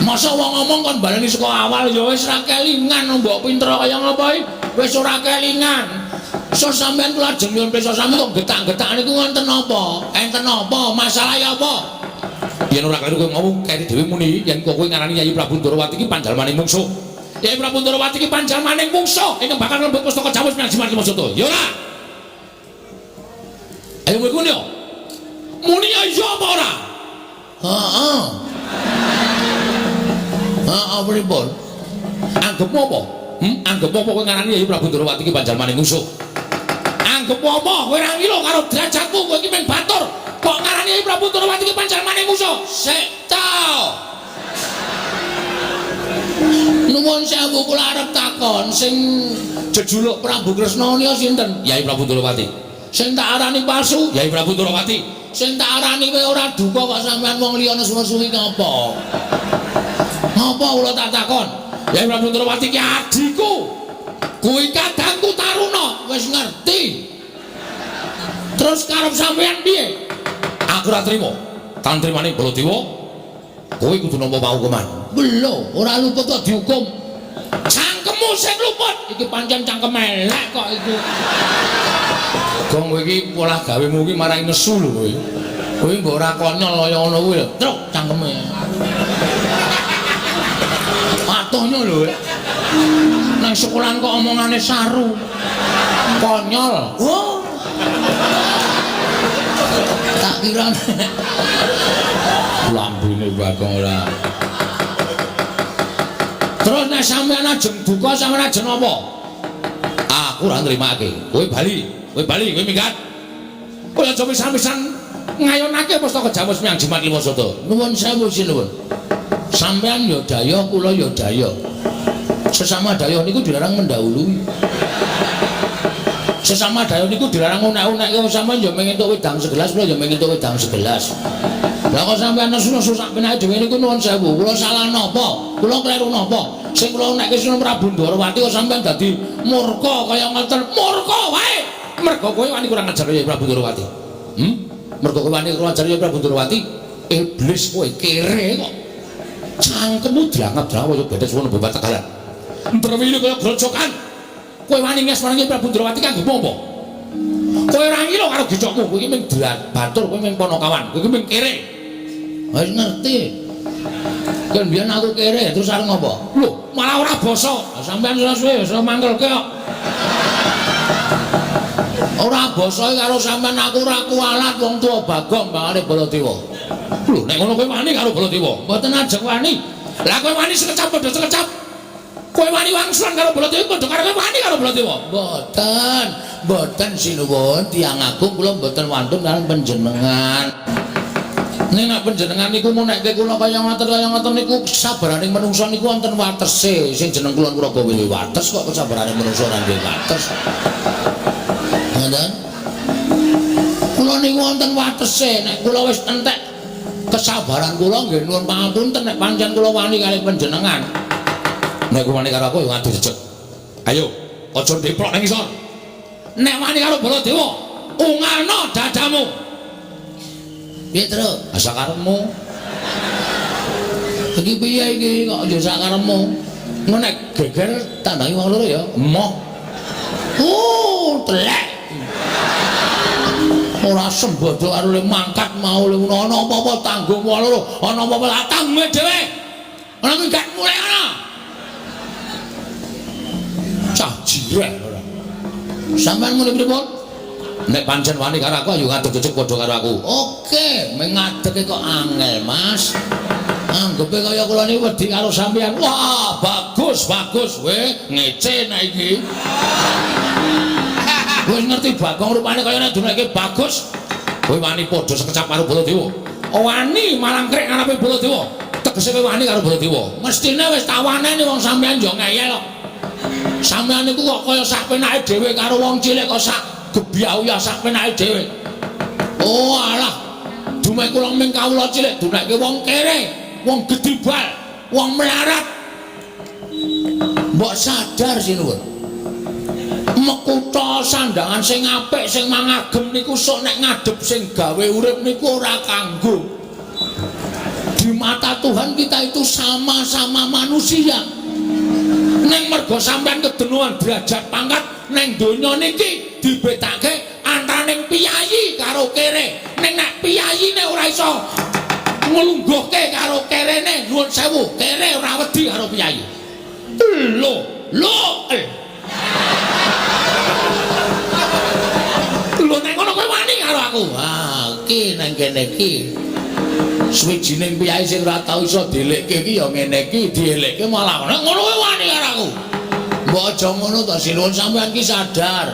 Masa wong ngomong kon baleni saka awal ya wis ra kelingan mbok pinter kaya ngapa iki? Wis ora kelingan. So sampean kula ajeng nyuwun pirsa sami kok getak-getak niku wonten napa? Enten napa? Masalahe apa? Yen ora kleru kowe ngomong keri dhewe muni yen kok kowe ngarani Yayi Prabu Ndorowati iki panjalmaning mungsuh. Yayi Prabu Ndorowati iki panjalmaning mungsuh ingkang bakal nglembut pustaka Jamus menyang Jimat Kimasada. Ya ora? Ayo kowe muni. Muni ya iya apa ora? Heeh. Heeh pripun? Anggepmu apa? Anggepmu apa kowe ngarani Yayi Prabu Ndorowati iki panjalmaning mungsuh? Anggepmu apa? Kowe ora ngilo karo derajatmu, kowe iki mung batur. Kok ngarani Yayi Prabu Ndorowati iki panjalmaning mungsuh? Sik ta. Nuwun sewu kula arep takon sing jejuluk Prabu Kresna nika sinten? Yayi Prabu Ndorowati. Sing tak arani palsu? Yayi Prabu Ndorowati. Sing tak arani kowe ora duka kok sampean wong liya nesu-nesu iki ngapa? Ngapa kula tak takon? Yayi Prabu Ndorowati ki adhiku. Kuwi kadangku Taruna, wis ngerti. Terus karep sampean piye? Aku ora trimo. Tan trimane Baladewa, kowe kudu nampa paukuman. Lho, ora luput kok dihukum. Cangkemmu sing luput. Iki pancen cangkem elek kok iku. Gong kowe iki polah gawemu iki marai nesu lho kowe. Kowe mbok ora konyol kaya ngono kuwi lho. Truk cangkeme. Patuhnya lho. Nang sekolahan kok omongane saru. Konyol. Oh. Tak kira lambene Bagong ora. Terus nek sampean ajeng duka sampean ajeng apa? Aku ora nrimake. Kowe bali, kowe bali, kowe minggat. Kowe aja pisan-pisan ngayonake pustaka Jamus menyang Jimat Limasada. Nuwun sewu sinuwun. Sampean ya daya, kula ya daya. Sesama daya niku dilarang mendahului. Sesama daya niku dilarang unek-unekke sampean ya mung entuk wedang segelas, kula ya mung entuk wedang segelas. Lah kok sampean nesu-nesu sak penake dhewe niku nuwun sewu, kula salah napa? Kula kleru napa? Sing kula unekke Sunan Prabu Ndorowati kok sampean dadi murka kaya ngoten. Murka wae. Mergo kowe wani kurang ajar ya Prabu Ndorowati. Mergo kowe wani kurang ajar ya Prabu Ndorowati, iblis kowe kere kok. Cangkemmu drangap-drangap kaya bedes wono bebat tegalan. Ndrewili kaya grojokan. Kowe wani nges marang Prabu Ndorowati kanggo apa? Kowe ora ngilo karo gicokmu, kowe iki mung batur, kowe mung ponokawan, kowe iki mung kere. Wis ngerti. Kan biyen aku kere, terus arep ngopo? Lho, malah ora basa. Sampeyan suwe wis mangkelke kok. Ora basa karo sampean aku ora kualat wong tuwa Bagong bangane Baladewa. Lho, nek ngono kowe wani karo Baladewa? Mboten ajeng wani. Lah kowe wani sekecap padha sekecap. Kowe wani wangsulan karo Baladewa padha karo kowe wani karo Baladewa. Mboten, mboten sinuwun tiyang agung kula mboten wantun karo panjenengan. Ning nek panjenengan niku munekke kula kaya ngoten niku kesabaraning manungsa niku wonten watese. Sing jeneng kula Nuraga duwe wates kok kesabarane manungsa ora duwe wates. Ngoten. Kula niku wonten watese, nek kula wis entek kesabaran kula nggih nuwun pangapunten nek pancen kula wani kalih panjenengan. Nek kowe wani karo aku ya ngadu jejeg. Ayo, aja ndeplok nang isor. Nek wani karo Baladewa, ungalno dadamu. Piye, Truk? Sakarepmu. Iki piye iki kok ya sakarepmu? Engko nek geger tandangi wong loro ya. Emoh. Oh, telek. Ora sembodo karo le mangkat mau le ana apa-apa tanggung wong loro, ana apa-apa tanggung dhewe. Ana kuwi gak mulai ana. Cah jireh ora. Sampeyan muni pripun? Nek pancen wani karo aku ayo ngadeg jejeg padha karo aku. Oke, mengadege kok angel, Mas. Anggepe kaya kula niki wedi karo sampeyan. Wah, bagus, bagus we, ngece nek iki. Wis ngerti Bagong rupane kaya nek duneke bagus. Kowe wani padha sekecap karo Baladewa. Wani malangkrik ngarepe Baladewa. Tegese kowe wani karo Baladewa. Mestine wis tawaneni wong sampeyan yo ngeyel kok. Sampeyan niku kok kaya sak penake dhewe karo wong cilik kok sak gebyah sak penake dhewe. Oh alah, dumeh kula ming kawula cilik duneke wong kere, wong gedibal, wong melarat. Mbok sadar sinuwun. Mekutha sandangan sing apik sing mangagem niku sok nek ngadhep sing gawe urip niku ora kanggo. Di mata Tuhan kita itu sama-sama manusia. Neng mergo sampean kedenuan derajat pangkat neng donya niki dibedake antaraning piyayi karo kere. Ning nek piyayine ora iso nglungguhke karo kerene, nuwun sewu, kere ora wedi karo piyayi. Lho, lho. Lho nek ngono kowe wani karo aku. Ah, iki nang kene iki. Suwijining piyayi sing ora tau iso dielekke iki ya ngene iki, dielekke malah nek ngono kowe wani karo aku. Mbok aja ngono to, sinuwun sampean ki sadar.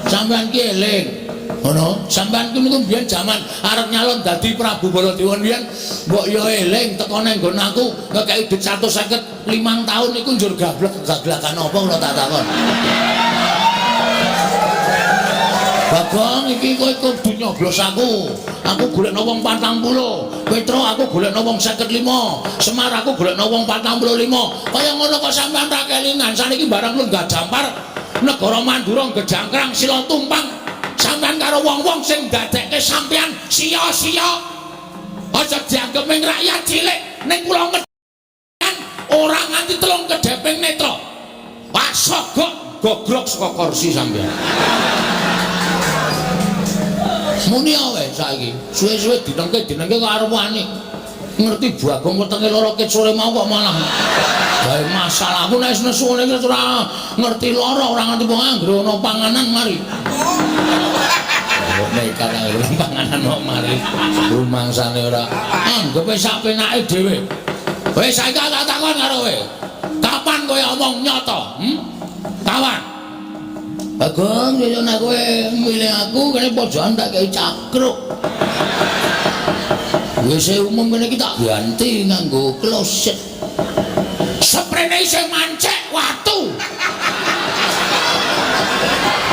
Sampean ki eling. Ngono, sampean ki niku mbiyen jaman arep nyalon dadi Prabu Baladewa mbiyen mbok ya eling teko nang nggon aku ngekeki dhuwit 155 taun niku njur gablek gaglakan apa kula tak takon. Bagong iki kowe kudu nyoblos aku. Aku golekno wong 40. Petro aku golekno wong 55. Semar aku golekno wong 45. Kaya ngono kok sampean ra kelingan. Saniki barang lenggah jampar negara Mandura gejangkrang sila tumpang. Sampean karo wong-wong sing ndadekke sampean sia-sia. Aja dianggep ming rakyat cilik ning kula ngedan ora nganti telung kedheping netra. Wah sogok gogrok saka kursi sampean. Muni wae saiki. Suwe-suwe dinengke kok arep wani. Ngerti Bagong wetenge lara ket sore mau kok malah gawe masalah. Aku nek nesu ngene iki ora ngerti lara, ora ngerti wong anggere ana panganan mari. Kok nekat anggere panganan kok mari. Rumangsane ora. Anggepe sak penake dhewe. Wis saiki tak takon karo kowe. Kapan kowe omong nyata? Kapan? Bagong, yo nek kowe milih aku kene pojokan tak kei cakruk. WC umum kene iki tak ganti nganggo kloset. Sprene isih mancek watu.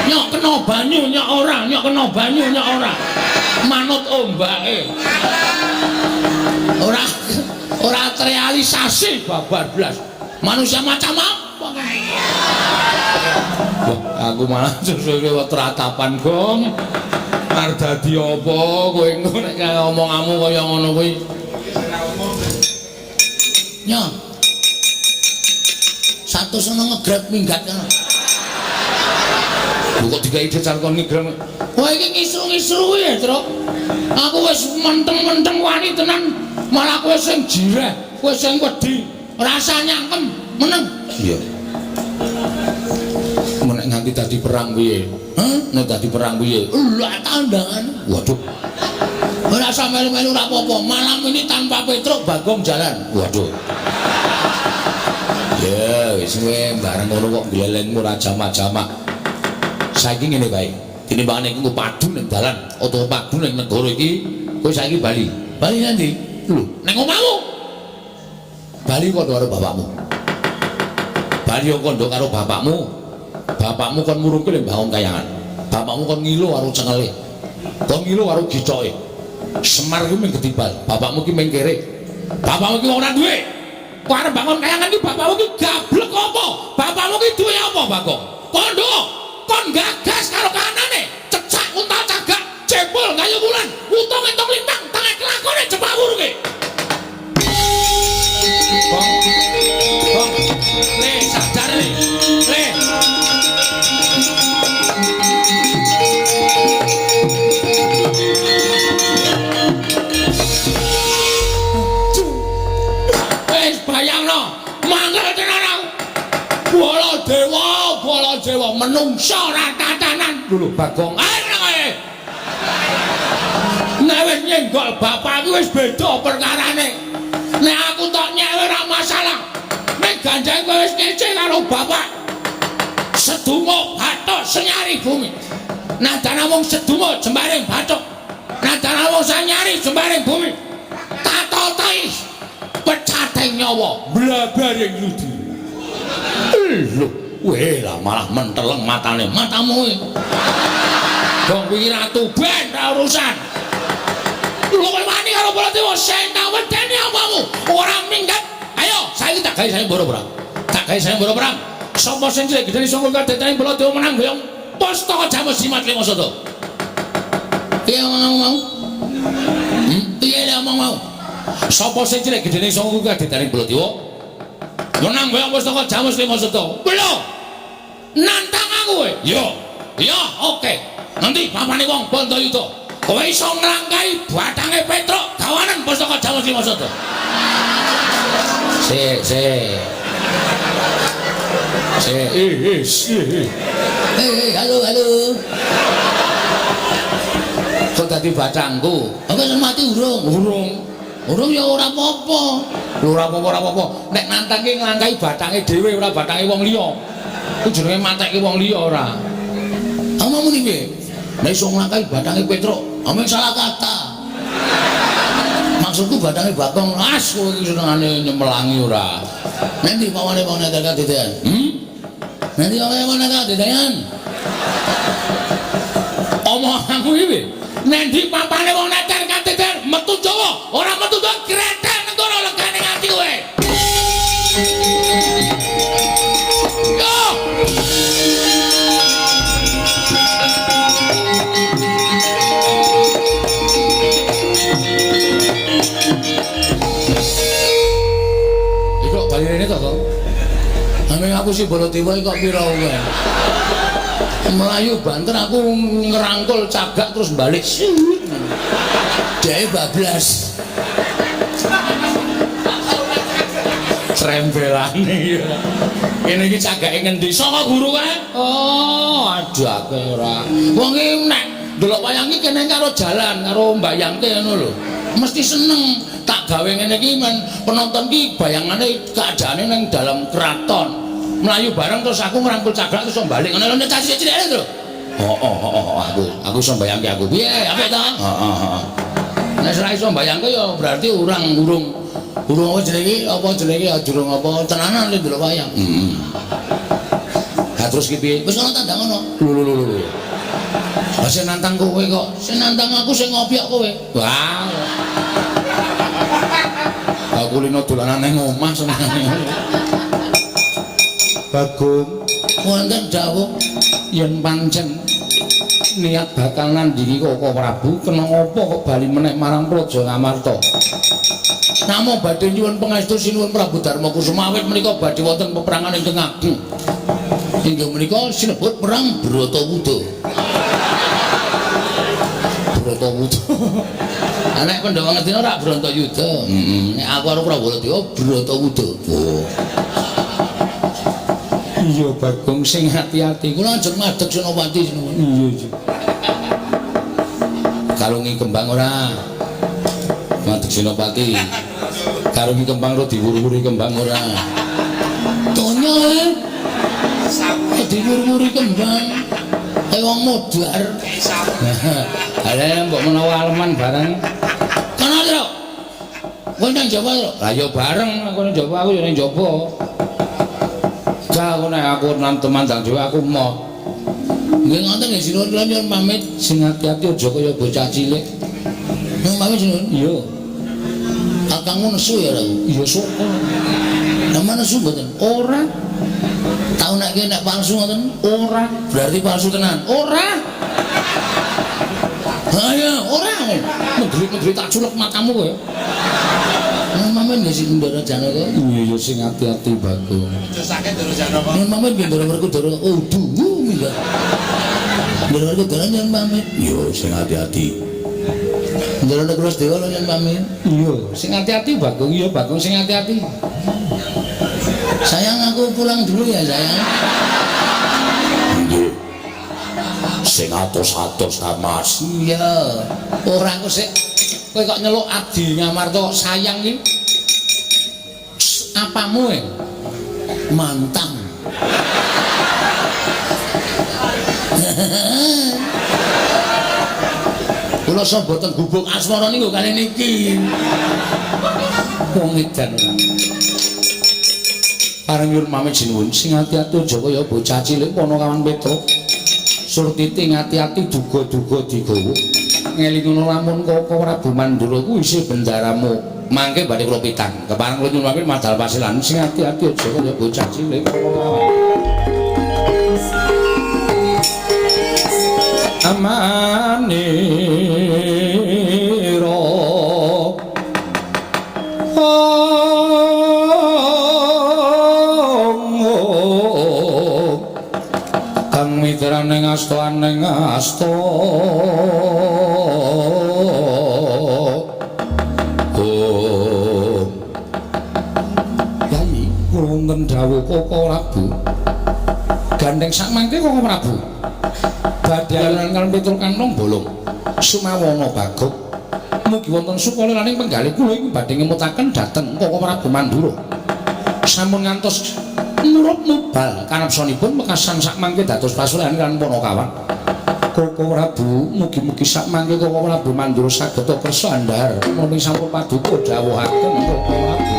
Nyok kena banyu nyok ora, nyok kena banyu nyok ora. Manut ombake. Ora ora terrealisasi babar blas. Manusia macam apa? Wah, aku malah suwe-suwe tratapan, Gong. Arep dadi apa kowe engko nek omonganmu kaya ngono kuwi. Nyo. Satu sono ngegrab minggat kono. Lho kok digawe decan kon ngegrab. Wah iki ngisru-ngisru ya, Truk. Aku wis menteng-menteng wani tenan, malah kowe sing jireh, kowe sing wedi, rasa nyangkem, meneng. Iya. Nek nganti dadi perang piye? Hah? Nek dadi perang piye? Lah tandangan. Waduh. Ora usah melu-melu ora apa-apa. Malam ini tanpa Petruk Bagong jalan. Waduh. Ya wis kowe bareng ngono kok glelengmu ora jamak-jamak. Saiki ngene bae. Tinimbangane iku padu ning dalan utawa padu ning negara iki, kowe saiki bali. Bali nanti? Lho, ning omahmu. Bali kondo karo bapakmu. Bali kondo karo bapakmu. Bapakmu kon murungke ning Bagong Kayangan. Bapakmu kon ngilo karo cengele. Kon ngilo karo gicoke. Semar ki mung getibal, bapakmu ki mung kere. Bapakmu ki wong ora duwe. Kok arep bangun kayangan ki bapakmu ki gablek apa? Bapakmu ki duwe apa, Bagong? Kondo, kon gagas karo kanane, cecak untal cagak, jebol kayu wulan, utung entung lintang, tengah kelakone jepak wurunge. Bong. Bong. Le sadar le. Le. Wis bayangno, mangkel tenan aku. Baladewa, Baladewa menungsa ora tatanan. Lho Bagong, ayo nang ae. Nek wis nyenggol bapak iki wis beda perkarane. Nek aku tok nyewe ora masalah. Nek ganjang kowe wis ngece karo bapak. Sedumuk bathuk senyari bumi. Nadan namung sedumuk jembaring bathuk. Nadan namung sanyari jembaring bumi. Tatotai pecating nyawa blabaring yudi. Lho, weh lah malah menteleng matane matamu. Gong kuwi ratu ben ra urusan. Lho kowe wani karo Baladewa sing tak wedeni apamu? Ora minggat. Ayo, saiki tak gawe sayembara perang. Tak gawe sayembara perang. Sapa sing cilik gedene sangka kadetane Baladewa menang goyong pustaka Jamus Jimat Lima Sada. Piye omong mau? Piye omong mau? Sapa sing cilik gedene sangka kadetane Baladewa menang goyong pustaka Jamus Lima Sada. Lho. Nantang aku kowe. Yo. Yo, oke. Nanti papane wong Bandayuda. Kowe iso nglangkai batange Petruk gawanen pustaka Jamus Lima Sada. Sik, sik. Sik, eh. Eh, halo, halo. Kok dadi batangku? Aku wis mati urung. Urung. Urung ya ora apa-apa. Lho ora apa-apa, ora apa-apa. Nek nantang ki nglangkai batange dhewe ora batange wong liya. Ku jenenge matekke wong liya ora. Omongmu muni piye? Nek iso nglangkai batange Petruk, omong salah kata. Maksudku batange Bagong, as kowe iki senengane nyemelangi ora. Nanti pawane wong nek kadedean. Nanti pawane wong nek kadedean. Omonganmu iki piye? Nendi papane wong nek kadedean metu Jawa, ora metu Jawa gretel negara legane ati kowe. Yo. Iku bali rene to, Kong? Ame aku si Baladewa iki kok pira kowe? Melayu banter aku ngerangkul cagak terus balik. Dhek bablas. Trembelane ya. Kene iki cagake ngendi? Saka guru kae. Oh, aduh aku ora. Wong iki nek ndelok wayang iki kene karo jalan, karo mbayangke ngono lho. Mesti seneng. Tak gawe ngene iki men penonton ki bayangane keadaane ning dalam keraton. Melayu bareng terus aku ngrangkul cagak terus balik ngono lho cah cilik-cilik lho. Heeh, heeh, aku iso mbayangke aku. Piye, apik to? Heeh, heeh. Nek ora iso mbayangke ya berarti urang urung urung apa jenenge ya durung apa tenanan lho ndelok wayang. Heeh. Ha terus ki piye? Wis ana tandang ngono. Lho lho lho lho. Lah sing nantang kowe kok, sing nantang aku sing ngopiok kowe. Wah. Aku lino dolanan ning omah senengane. Bagong, wonten dawuh yen pancen niat bakal nandingi Koko Prabu, kena apa kok bali meneh marang Praja Ngamarta? Namung badhe nyuwun pangestu sinuwun Prabu Darma Kusuma awit menika badhe wonten peperangan ingkang ageng. Inggih menika sinebut perang Bratawuda. Bratawuda. Nek Pandhawa ngertine ora Bratayuda. Heeh. Nek aku karo Prabu Baladewa Bratawuda. Oh. Iya Bagong sing hati-hati. Kula ajeng madeg Senopati sinuwun. Iya iya. Kalungi kembang ora? Madeg Senopati. Kalungi kembang ora diwur-wuri kembang ora? Diwur-wuri kembang. Kaya wong modar. Ala mbok menawa aleman barang. Kono, Truk. Kowe nang Jawa, Truk? Lah ya bareng aku nang Jawa, aku ya nang Jawa. Jah aku nek aku nang temandang dhewe aku moh. Nggih ngoten nggih sinuwun kula nyuwun pamit. Sing ati-ati aja kaya bocah cilik. Nyuwun pamit sinuwun. Iya. Kakangmu nesu ya, Ratu? Iya syukur. Lah nesu mboten? Ora. Tau nek ki nek palsu ngoten? Ora. Berarti palsu tenan. Ora. Ha ya, ora. Mendri-mendri tak culek matamu kowe. Nyuwun pamit nggih sing Ndara Janaka. Iya ya sing ati-ati Bagong. Aja sakit Ndara Janaka. Nyuwun pamit nggih Ndara Werkudara. Oh, duh, minggah. Ndara Werkudara nyuwun pamit. Iya sing ati-ati. Ndara Nekros Dewa nyuwun pamit. Iya, sing ati-ati Bagong. Iya Bagong sing ati-ati. Sayang aku pulang dulu ya sayang. Nggih. Sing atos-atos ta Mas. Iya. Ora aku sik kowe kok nyeluk Adi Ngamarta sayang iki. Apamu e? Mantang. Kula sapa teng gubuk asmara niku kali niki. Wong edan ora. Pareng nyuwun pamit sinuwun sing ati-ati aja kaya bocah cilik Panakawan Petruk. Surtiti ngati-ati duga-duga digawa. Ngelingono lamun Koko Prabu Mandura kuwi isih bendaramu. Mangke badhe kula pitang. Kepareng kula nyuwun pamit madal pasilan sing ati-ati aja kaya bocah cilik Panakawan. Amanira kang mitrane asta aning asta om. Yai kula wonten dawuh Koko Prabu. Gandeng sak mangke Koko Prabu badhe alunan kaliyan Petruk kantong bolong sumawana Bagong. Mugi wonten sukaliraning penggalih kula ing badhe ngemutaken dhateng Koko Prabu Mandura. Sampun ngantos murup mubal kanepsanipun wekasan sak mangke dados pasuruhan kaliyan Panakawan. Koko Prabu mugi-mugi sak mangke Koko Prabu Mandura saged kersa andhar menapa sampun paduka dawuhaken Koko Prabu.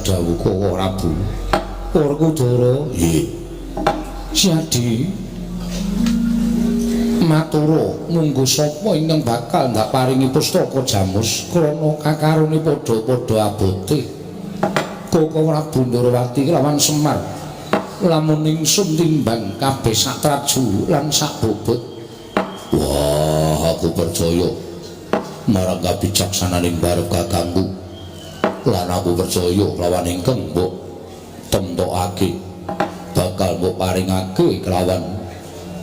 Dawuh Koko Prabu. Werkudara. Nggih. Siadi matura munggo sapa ingkang bakal ndak paringi pustaka jamus krana kakarone padha-padha abote. Koko Prabu Ndorowati lawan Semar lamun ingsun timbang kabeh sak traju lan sak bobot. Wah, aku percaya marang kabijaksananing barep kakangku. Lan aku percaya lawan ingkang mbok temtokake bakal mbok paringake kelawan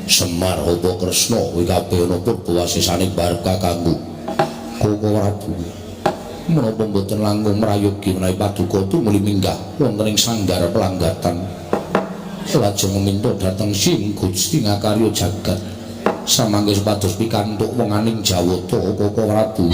Semar apa Kresna kuwi kabeh ana purba wasesane barep kakangku. Koko Prabu menapa mboten langkung mrayogi menawi paduka tumuli minggah wonten ing sanggar pelanggatan lajeng meminta dhateng Sing Gusti ngakarya jagat samangke supados pikantuk wenganing Jawata Koko Prabu.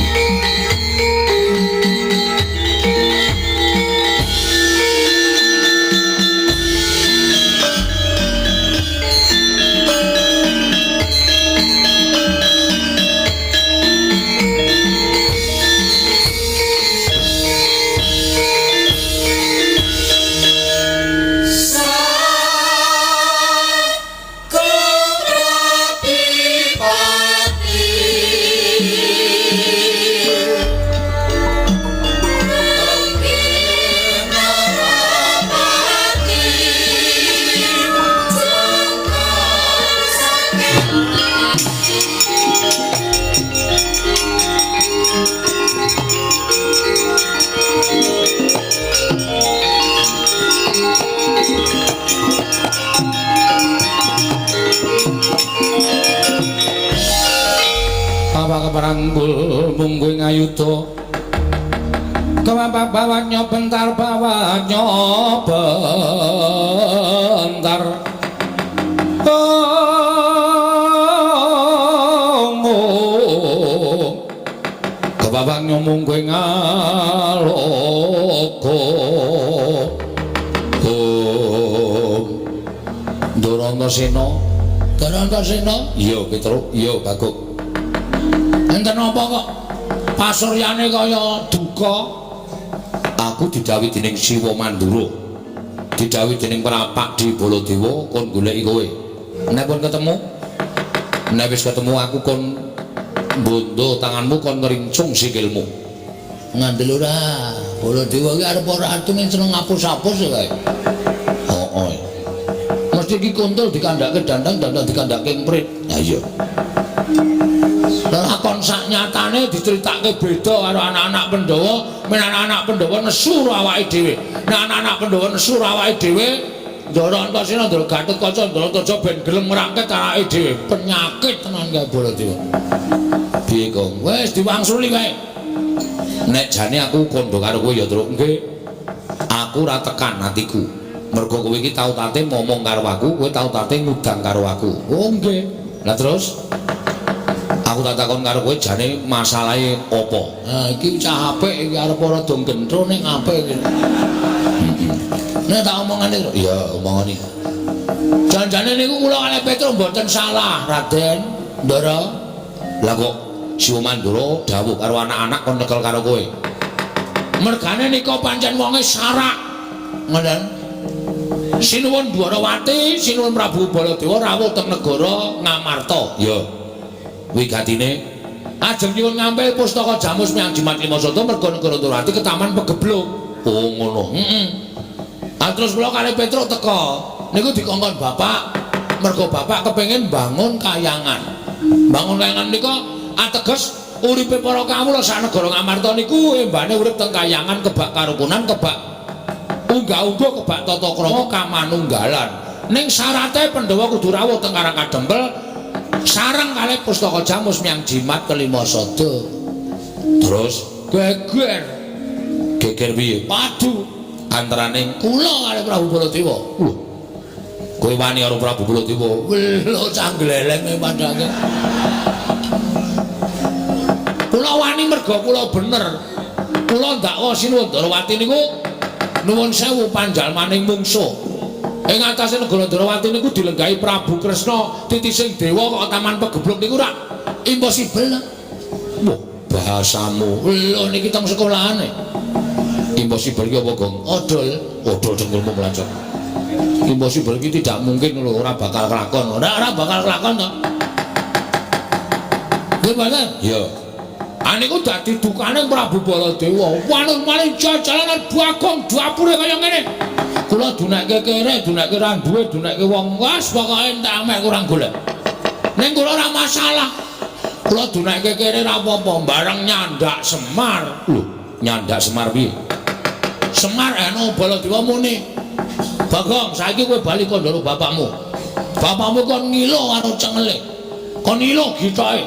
Paranggul mungguing ayuda kemapa bawatnya bentar bawatnya bentar kebabangnya mungguing aloka Ndorantosena Ndorantosena iya Petruk iya Baguk. Enten apa kok pasuryane kaya duka? Aku didhawuhi dening Siwa Mandura, didhawuhi dening Prapak di Baladewa kon goleki kowe. Nek pun ketemu, nek wis ketemu aku kon bondo tanganmu kon ngrincung sikilmu. Ngandel ora? Baladewa iki arep ora atuh seneng ngapus-apus ya kae. Heeh. Mesti iki kontol dikandhake dandang, dandang dikandhake emprit. Ha iya. Lakon sak nyatane diceritake beda karo anak-anak Pandhawa, men anak-anak Pandhawa nesu karo awake dhewe. Nek anak-anak Pandhawa nesu karo awake dhewe, Ndara Antasena, Ndara Gatotkaca, Ndara Antaja ben gelem ngrangket awake dhewe. Penyakit tenan kae Baladewa. Piye, Kong? Wis diwangsuli kae. Nek jane aku kandha karo kowe ya, Truk. Nggih. Aku ora tekan atiku. Mergo kowe iki tau tate ngomong karo aku, kowe tau tate ngudang karo aku. Oh nggih. Lah terus aku tak takon karo kowe jane masalahe apa? Ha iki cah apik iki arep ora do gentro ning apik iki. Nek tak omongane lho. Iya, omongane. Janjane niku kula kalih Petro mboten salah, Raden. Ndara. Lah kok Siwa Mandura dawuh karo anak-anak kon nekel karo kowe. Mergane nika pancen wonge sarak. Ngoten. Sinuwun Dwarawati, sinuwun Prabu Baladewa rawuh teng negara Ngamarta. Iya. Wigatine ajeng nyuwun ngampil pustaka Jamus Miang Jimat Lima Sata merga negara Dwarawati ketaman pegebluk. Oh ngono. Heeh. Ah terus kula kalih Petruk teka. Niku dikongkon bapak, merga bapak kepengin bangun kayangan. Bangun kayangan nika ateges uripe para kawula sak negara Ngamarta niku embane urip teng kayangan kebak karukunan, kebak unggah-ungguh, kebak tata krama kamanunggalan. Ning syarate Pandhawa kudu rawuh teng Karang Kadempel sareng kalih pustaka Jamus Miang Jimat kelima sada. Terus geger. Geger piye? Padu antaraning kula kalih Prabu Baladewa. Lho. Kowe wani karo Prabu Baladewa? Lho cah glelenge padake. Kula wani merga kula bener. Kula ndakwa Sinuwun Dwarawati niku nuwun sewu panjalmaning mungsuh. Ing atase negara Dwarawati niku dilenggahi Prabu Kresna titising dewa kok taman pegebluk niku rak impossible. Wah, bahasamu. Lho niki teng sekolahane. Impossible ki apa, Gong? Odol. Odol dengkulmu mlancet. Impossible ki tidak mungkin lho, ora bakal kelakon. Ora bakal kelakon to. Nggih mboten? Iya. Aniku dadi dukane Prabu Baladewa. Wanun maling jajalanan Bagong dapure kaya ngene. Kula dunekke kere, dunekke ra duwe, dunekke wong. Wes pokoke entek mek kurang golek. Ning kula ora masalah. Kula dunekke kere ra apa-apa, bareng nyandak Semar. Lho, nyandak Semar piye? Semar anu Baladewa muni. Bagong, saiki kowe bali kandha bapakmu. Bapakmu kon ngilo karo cengele. Kon ngilo gitoke.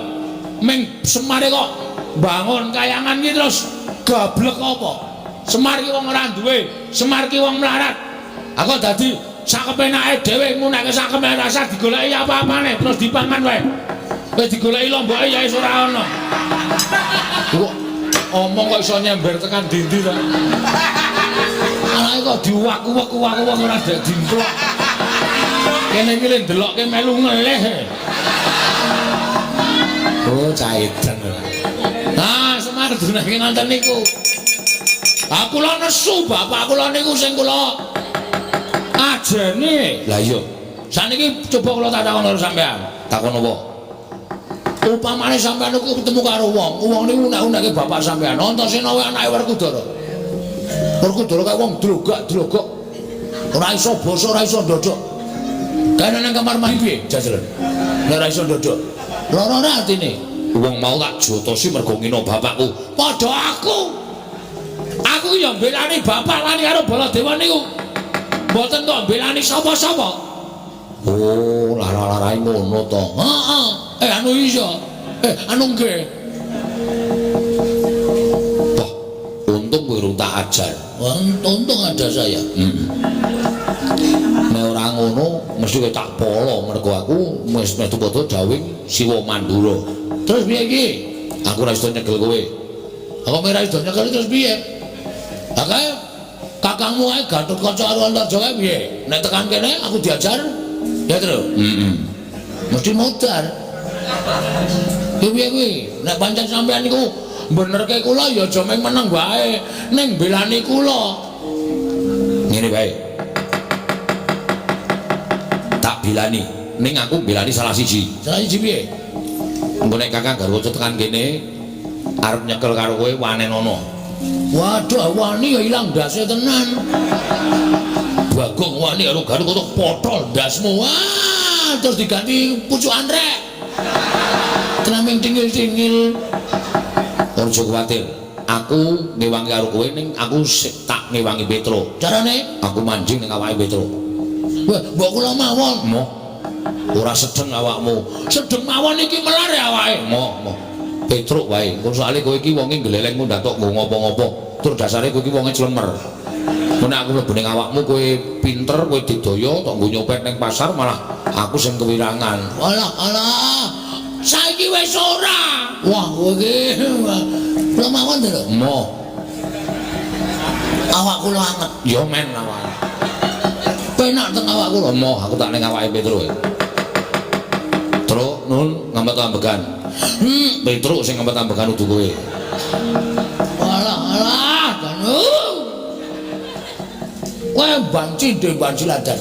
Ming Semare kok bangun kayangan ki terus gablek apa? Semar ki wong ora duwe, Semar ki wong melarat. Aku dadi sakepenake dhewe nguneke sakepenake rasa digoleki apa-apane terus dipangan wae. Wis digoleki lomboke ya wis ora ana. Kok omong kok iso nyember tekan dindi ta? Anake kok diwaku-waku-waku ora dek dimplok. Kene iki le ndelokke melu ngelih. Oh, caitan. Nah, Semar dunake ngoten niku. Ah kula nesu bapak kula niku sing kula ajene. Lah iya. Saniki coba kula tak takon karo sampean. Takon apa? Upamane sampean niku ketemu karo wong, wong niku unek-unekke bapak sampean. Antasena wae anake Werkudara. Werkudara kae wong drogak-drogok. Ora iso basa, ora iso ndodok. Kae nang kamar mandi piye jajalan? Nek ora iso ndodok. Lara ora atine. Wong mau tak jotosi mergo ngino bapakku. Padha aku. Aku ya mbelani bapak lan karo Baladewa niku. Mboten kok mbelani sapa-sapa. Oh, lara-larae ngono to. Heeh. Anu iya. Anu nggih. Wah, untung kowe urung tak ajar. Wah, untung ada saya. Heeh. Nek ora ngono mesti kowe tak polo mergo aku wis meh padha dawing Siwa Mandura. Terus piye iki? Aku ora iso nyekel kowe. Aku ora iso nyekel terus piye? Lah kae kakangmu ae Gatotkaca karo Antarja kae piye? Nek tekan kene aku diajar. Ya terus. Heeh. Mesti modar. Piye kuwi? Nek pancen sampean niku benerke kula ya aja mung meneng wae, ning belani kula. Ngene wae. Tak bilani, ning aku belani salah siji. Salah siji piye? Engko nek Kakang Garwaca tekan kene arep nyekel karo kowe wanenono. Waduh, wani ya ilang ndase tenan. Bagong wani karo Garwaca potol ndasmu. Wah, terus diganti pucukan rek. Tenang tingil-tingil. Aja kuwatir. Aku ngewangi karo kowe ning aku tak ngewangi Petro. Carane aku manjing ning awake Petro. Wah, mbok kula mawon. Moh. Ora sedeng awakmu. Sedeng mawon iki melar ya awake. Moh, moh. Petro wae. Engko soalé kowe iki wonge gleleng mundha tok nggo ngopo-ngopo. Tur dasare kowe iki wonge clemer. Mun aku mlebu ning awakmu kowe pinter, kowe didaya tok nggo nyopet ning pasar malah aku sing kewirangan. Alah, alah. Saiki wis ora. Wah, kowe iki kula mawon to lho. Moh. Awak kula anget. Ya men awake. Penak teng awak kula. Moh, aku tak ning awake Petro. Tru, nun ngamet ambegan. Petro sing ngamet ambegan udu kowe. Alah, alah, danu. Kowe banci ndek banci ladan.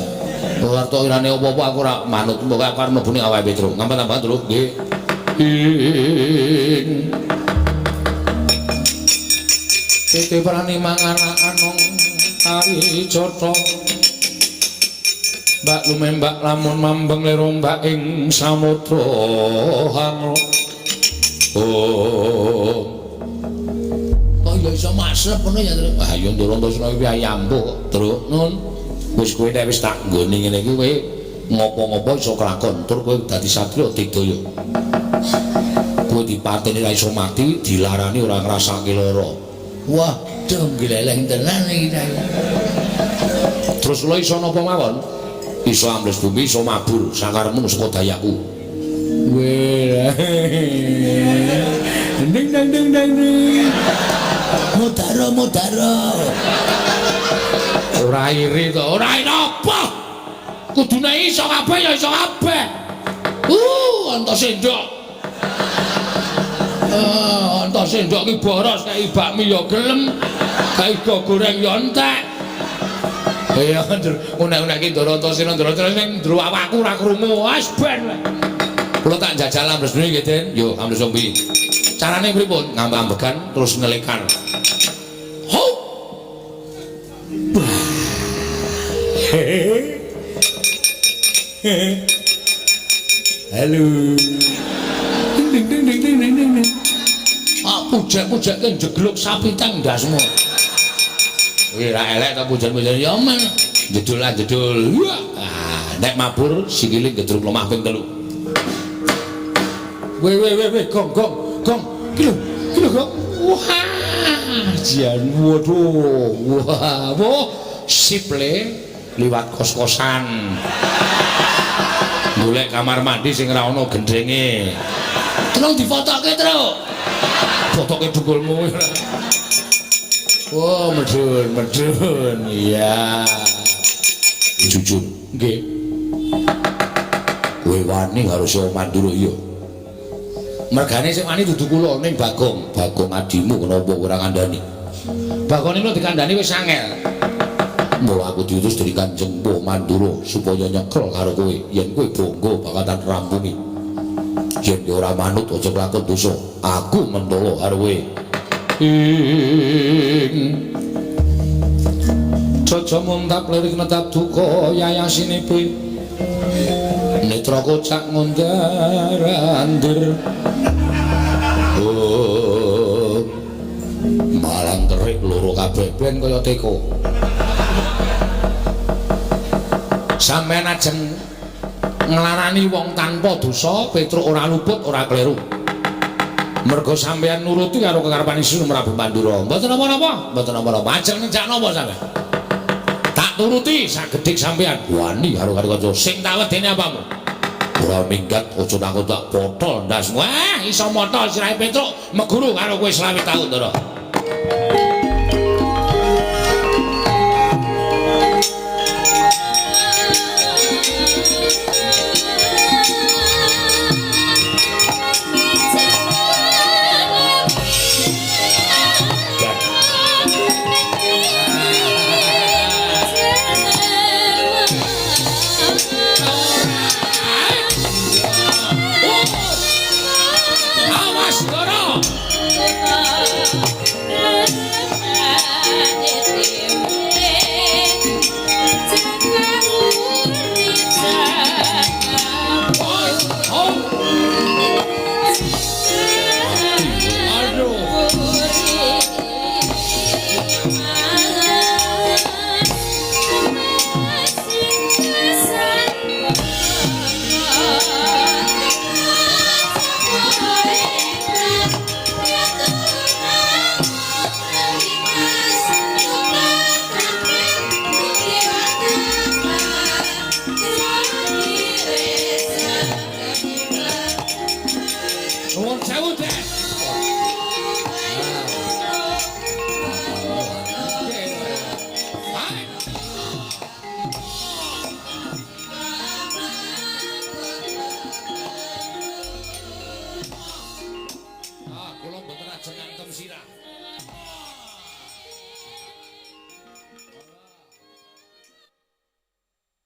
Ora tok irane apa-apa aku ora manut. Pokoke aku arep mlebu ning awake Petro. Ngamet ambegan terus nggih. Ing Titi prani mangan anong ari cotho. Mbak lumembak lamun mambeng lir ombak ing samudra hanglo. Oh. Kok ya iso maslep ngono ya, Tru? Ah ya Ndorantosena iki ayampuh kok, Tru. Nun. Wis kowe nek wis tak nggoni ngene iki kowe ngopo-ngopo iso kelakon, tur kowe dadi satriya digdaya. Kowe dipateni ra iso mati, dilarani ora ngrasake lara. Wah, dong gleleng tenan iki. Terus kula iso napa mawon? Iso ambles bumi, iso mabur, sakarepmu saka dayaku. Weh. Ding dang ding dang ding. Mudara mudara. Ora iri to, ora iri apa? Kudune iso kabeh ya iso kabeh. Antasendok. Antasendok ki boros kei bakmi ya gelem, kei go goreng ya entek. Iya, unek-unek ki Ndara Antasena, Ndara Antasena ning njero awakku ora krungu. Wis ben. Kula tak njajal ambles mriki nggih, Den. Yo, ambles ombi. Carane pripun? Ngambek-ambekan terus ngelekar. Ho. Halo. Ding ding ding ding ding ding ding. Ah, pujek-pujekke njegluk sapi teng ndasmu. Kuwi ra elek ta pujan-pujan ya men. Jedul lah jedul. Wah, ah, nek mabur sikile gedruk lemah ping 3. Weh weh weh weh gong gong gong. Ki lho, ki lho gong. Wah, jan waduh. Wah, wah sip le liwat kos-kosan. Golek kamar mandi sing ora ana gendrenge. Tolong difotoke, Truk. Fotoke dengkulmu. Wah, medun, medun. Iya. Jujur, nggih. Kowe wani karo Siwa Mandura iya. Mergane sing wani dudu kula ning Bagong, Bagong adimu kenapa ora ngandani. Bagong niku dikandani wis angel. Mbok aku diutus dening Kanjeng Mpu Mandura supaya nyekel karo kowe yen kowe bangga bakal tak rampungi. Yen kowe ora manut aja kelakon dosa, aku mentolo karo kowe. Ing Caca muntap lirik netap duka yayasinipe netra kocak ngundar andir. Oh, malang terik loro kabeh ben kaya teko. Sampeyan ajeng nglarani wong tanpa dosa, Petruk ora luput, ora kleru. Mergo sampeyan nuruti karo kekarepan Ingsun Prabu Mandura. Mboten napa-napa, mboten napa-napa. Ajeng nejak napa sampeyan? Tak turuti sagedhik sampeyan. Wani karo karo kanca sing tak wedeni apamu? Ora minggat aja takut tak potol ndasmu. Wah, iso motol sirahe Petruk meguru karo kowe 25 taun, Ndara.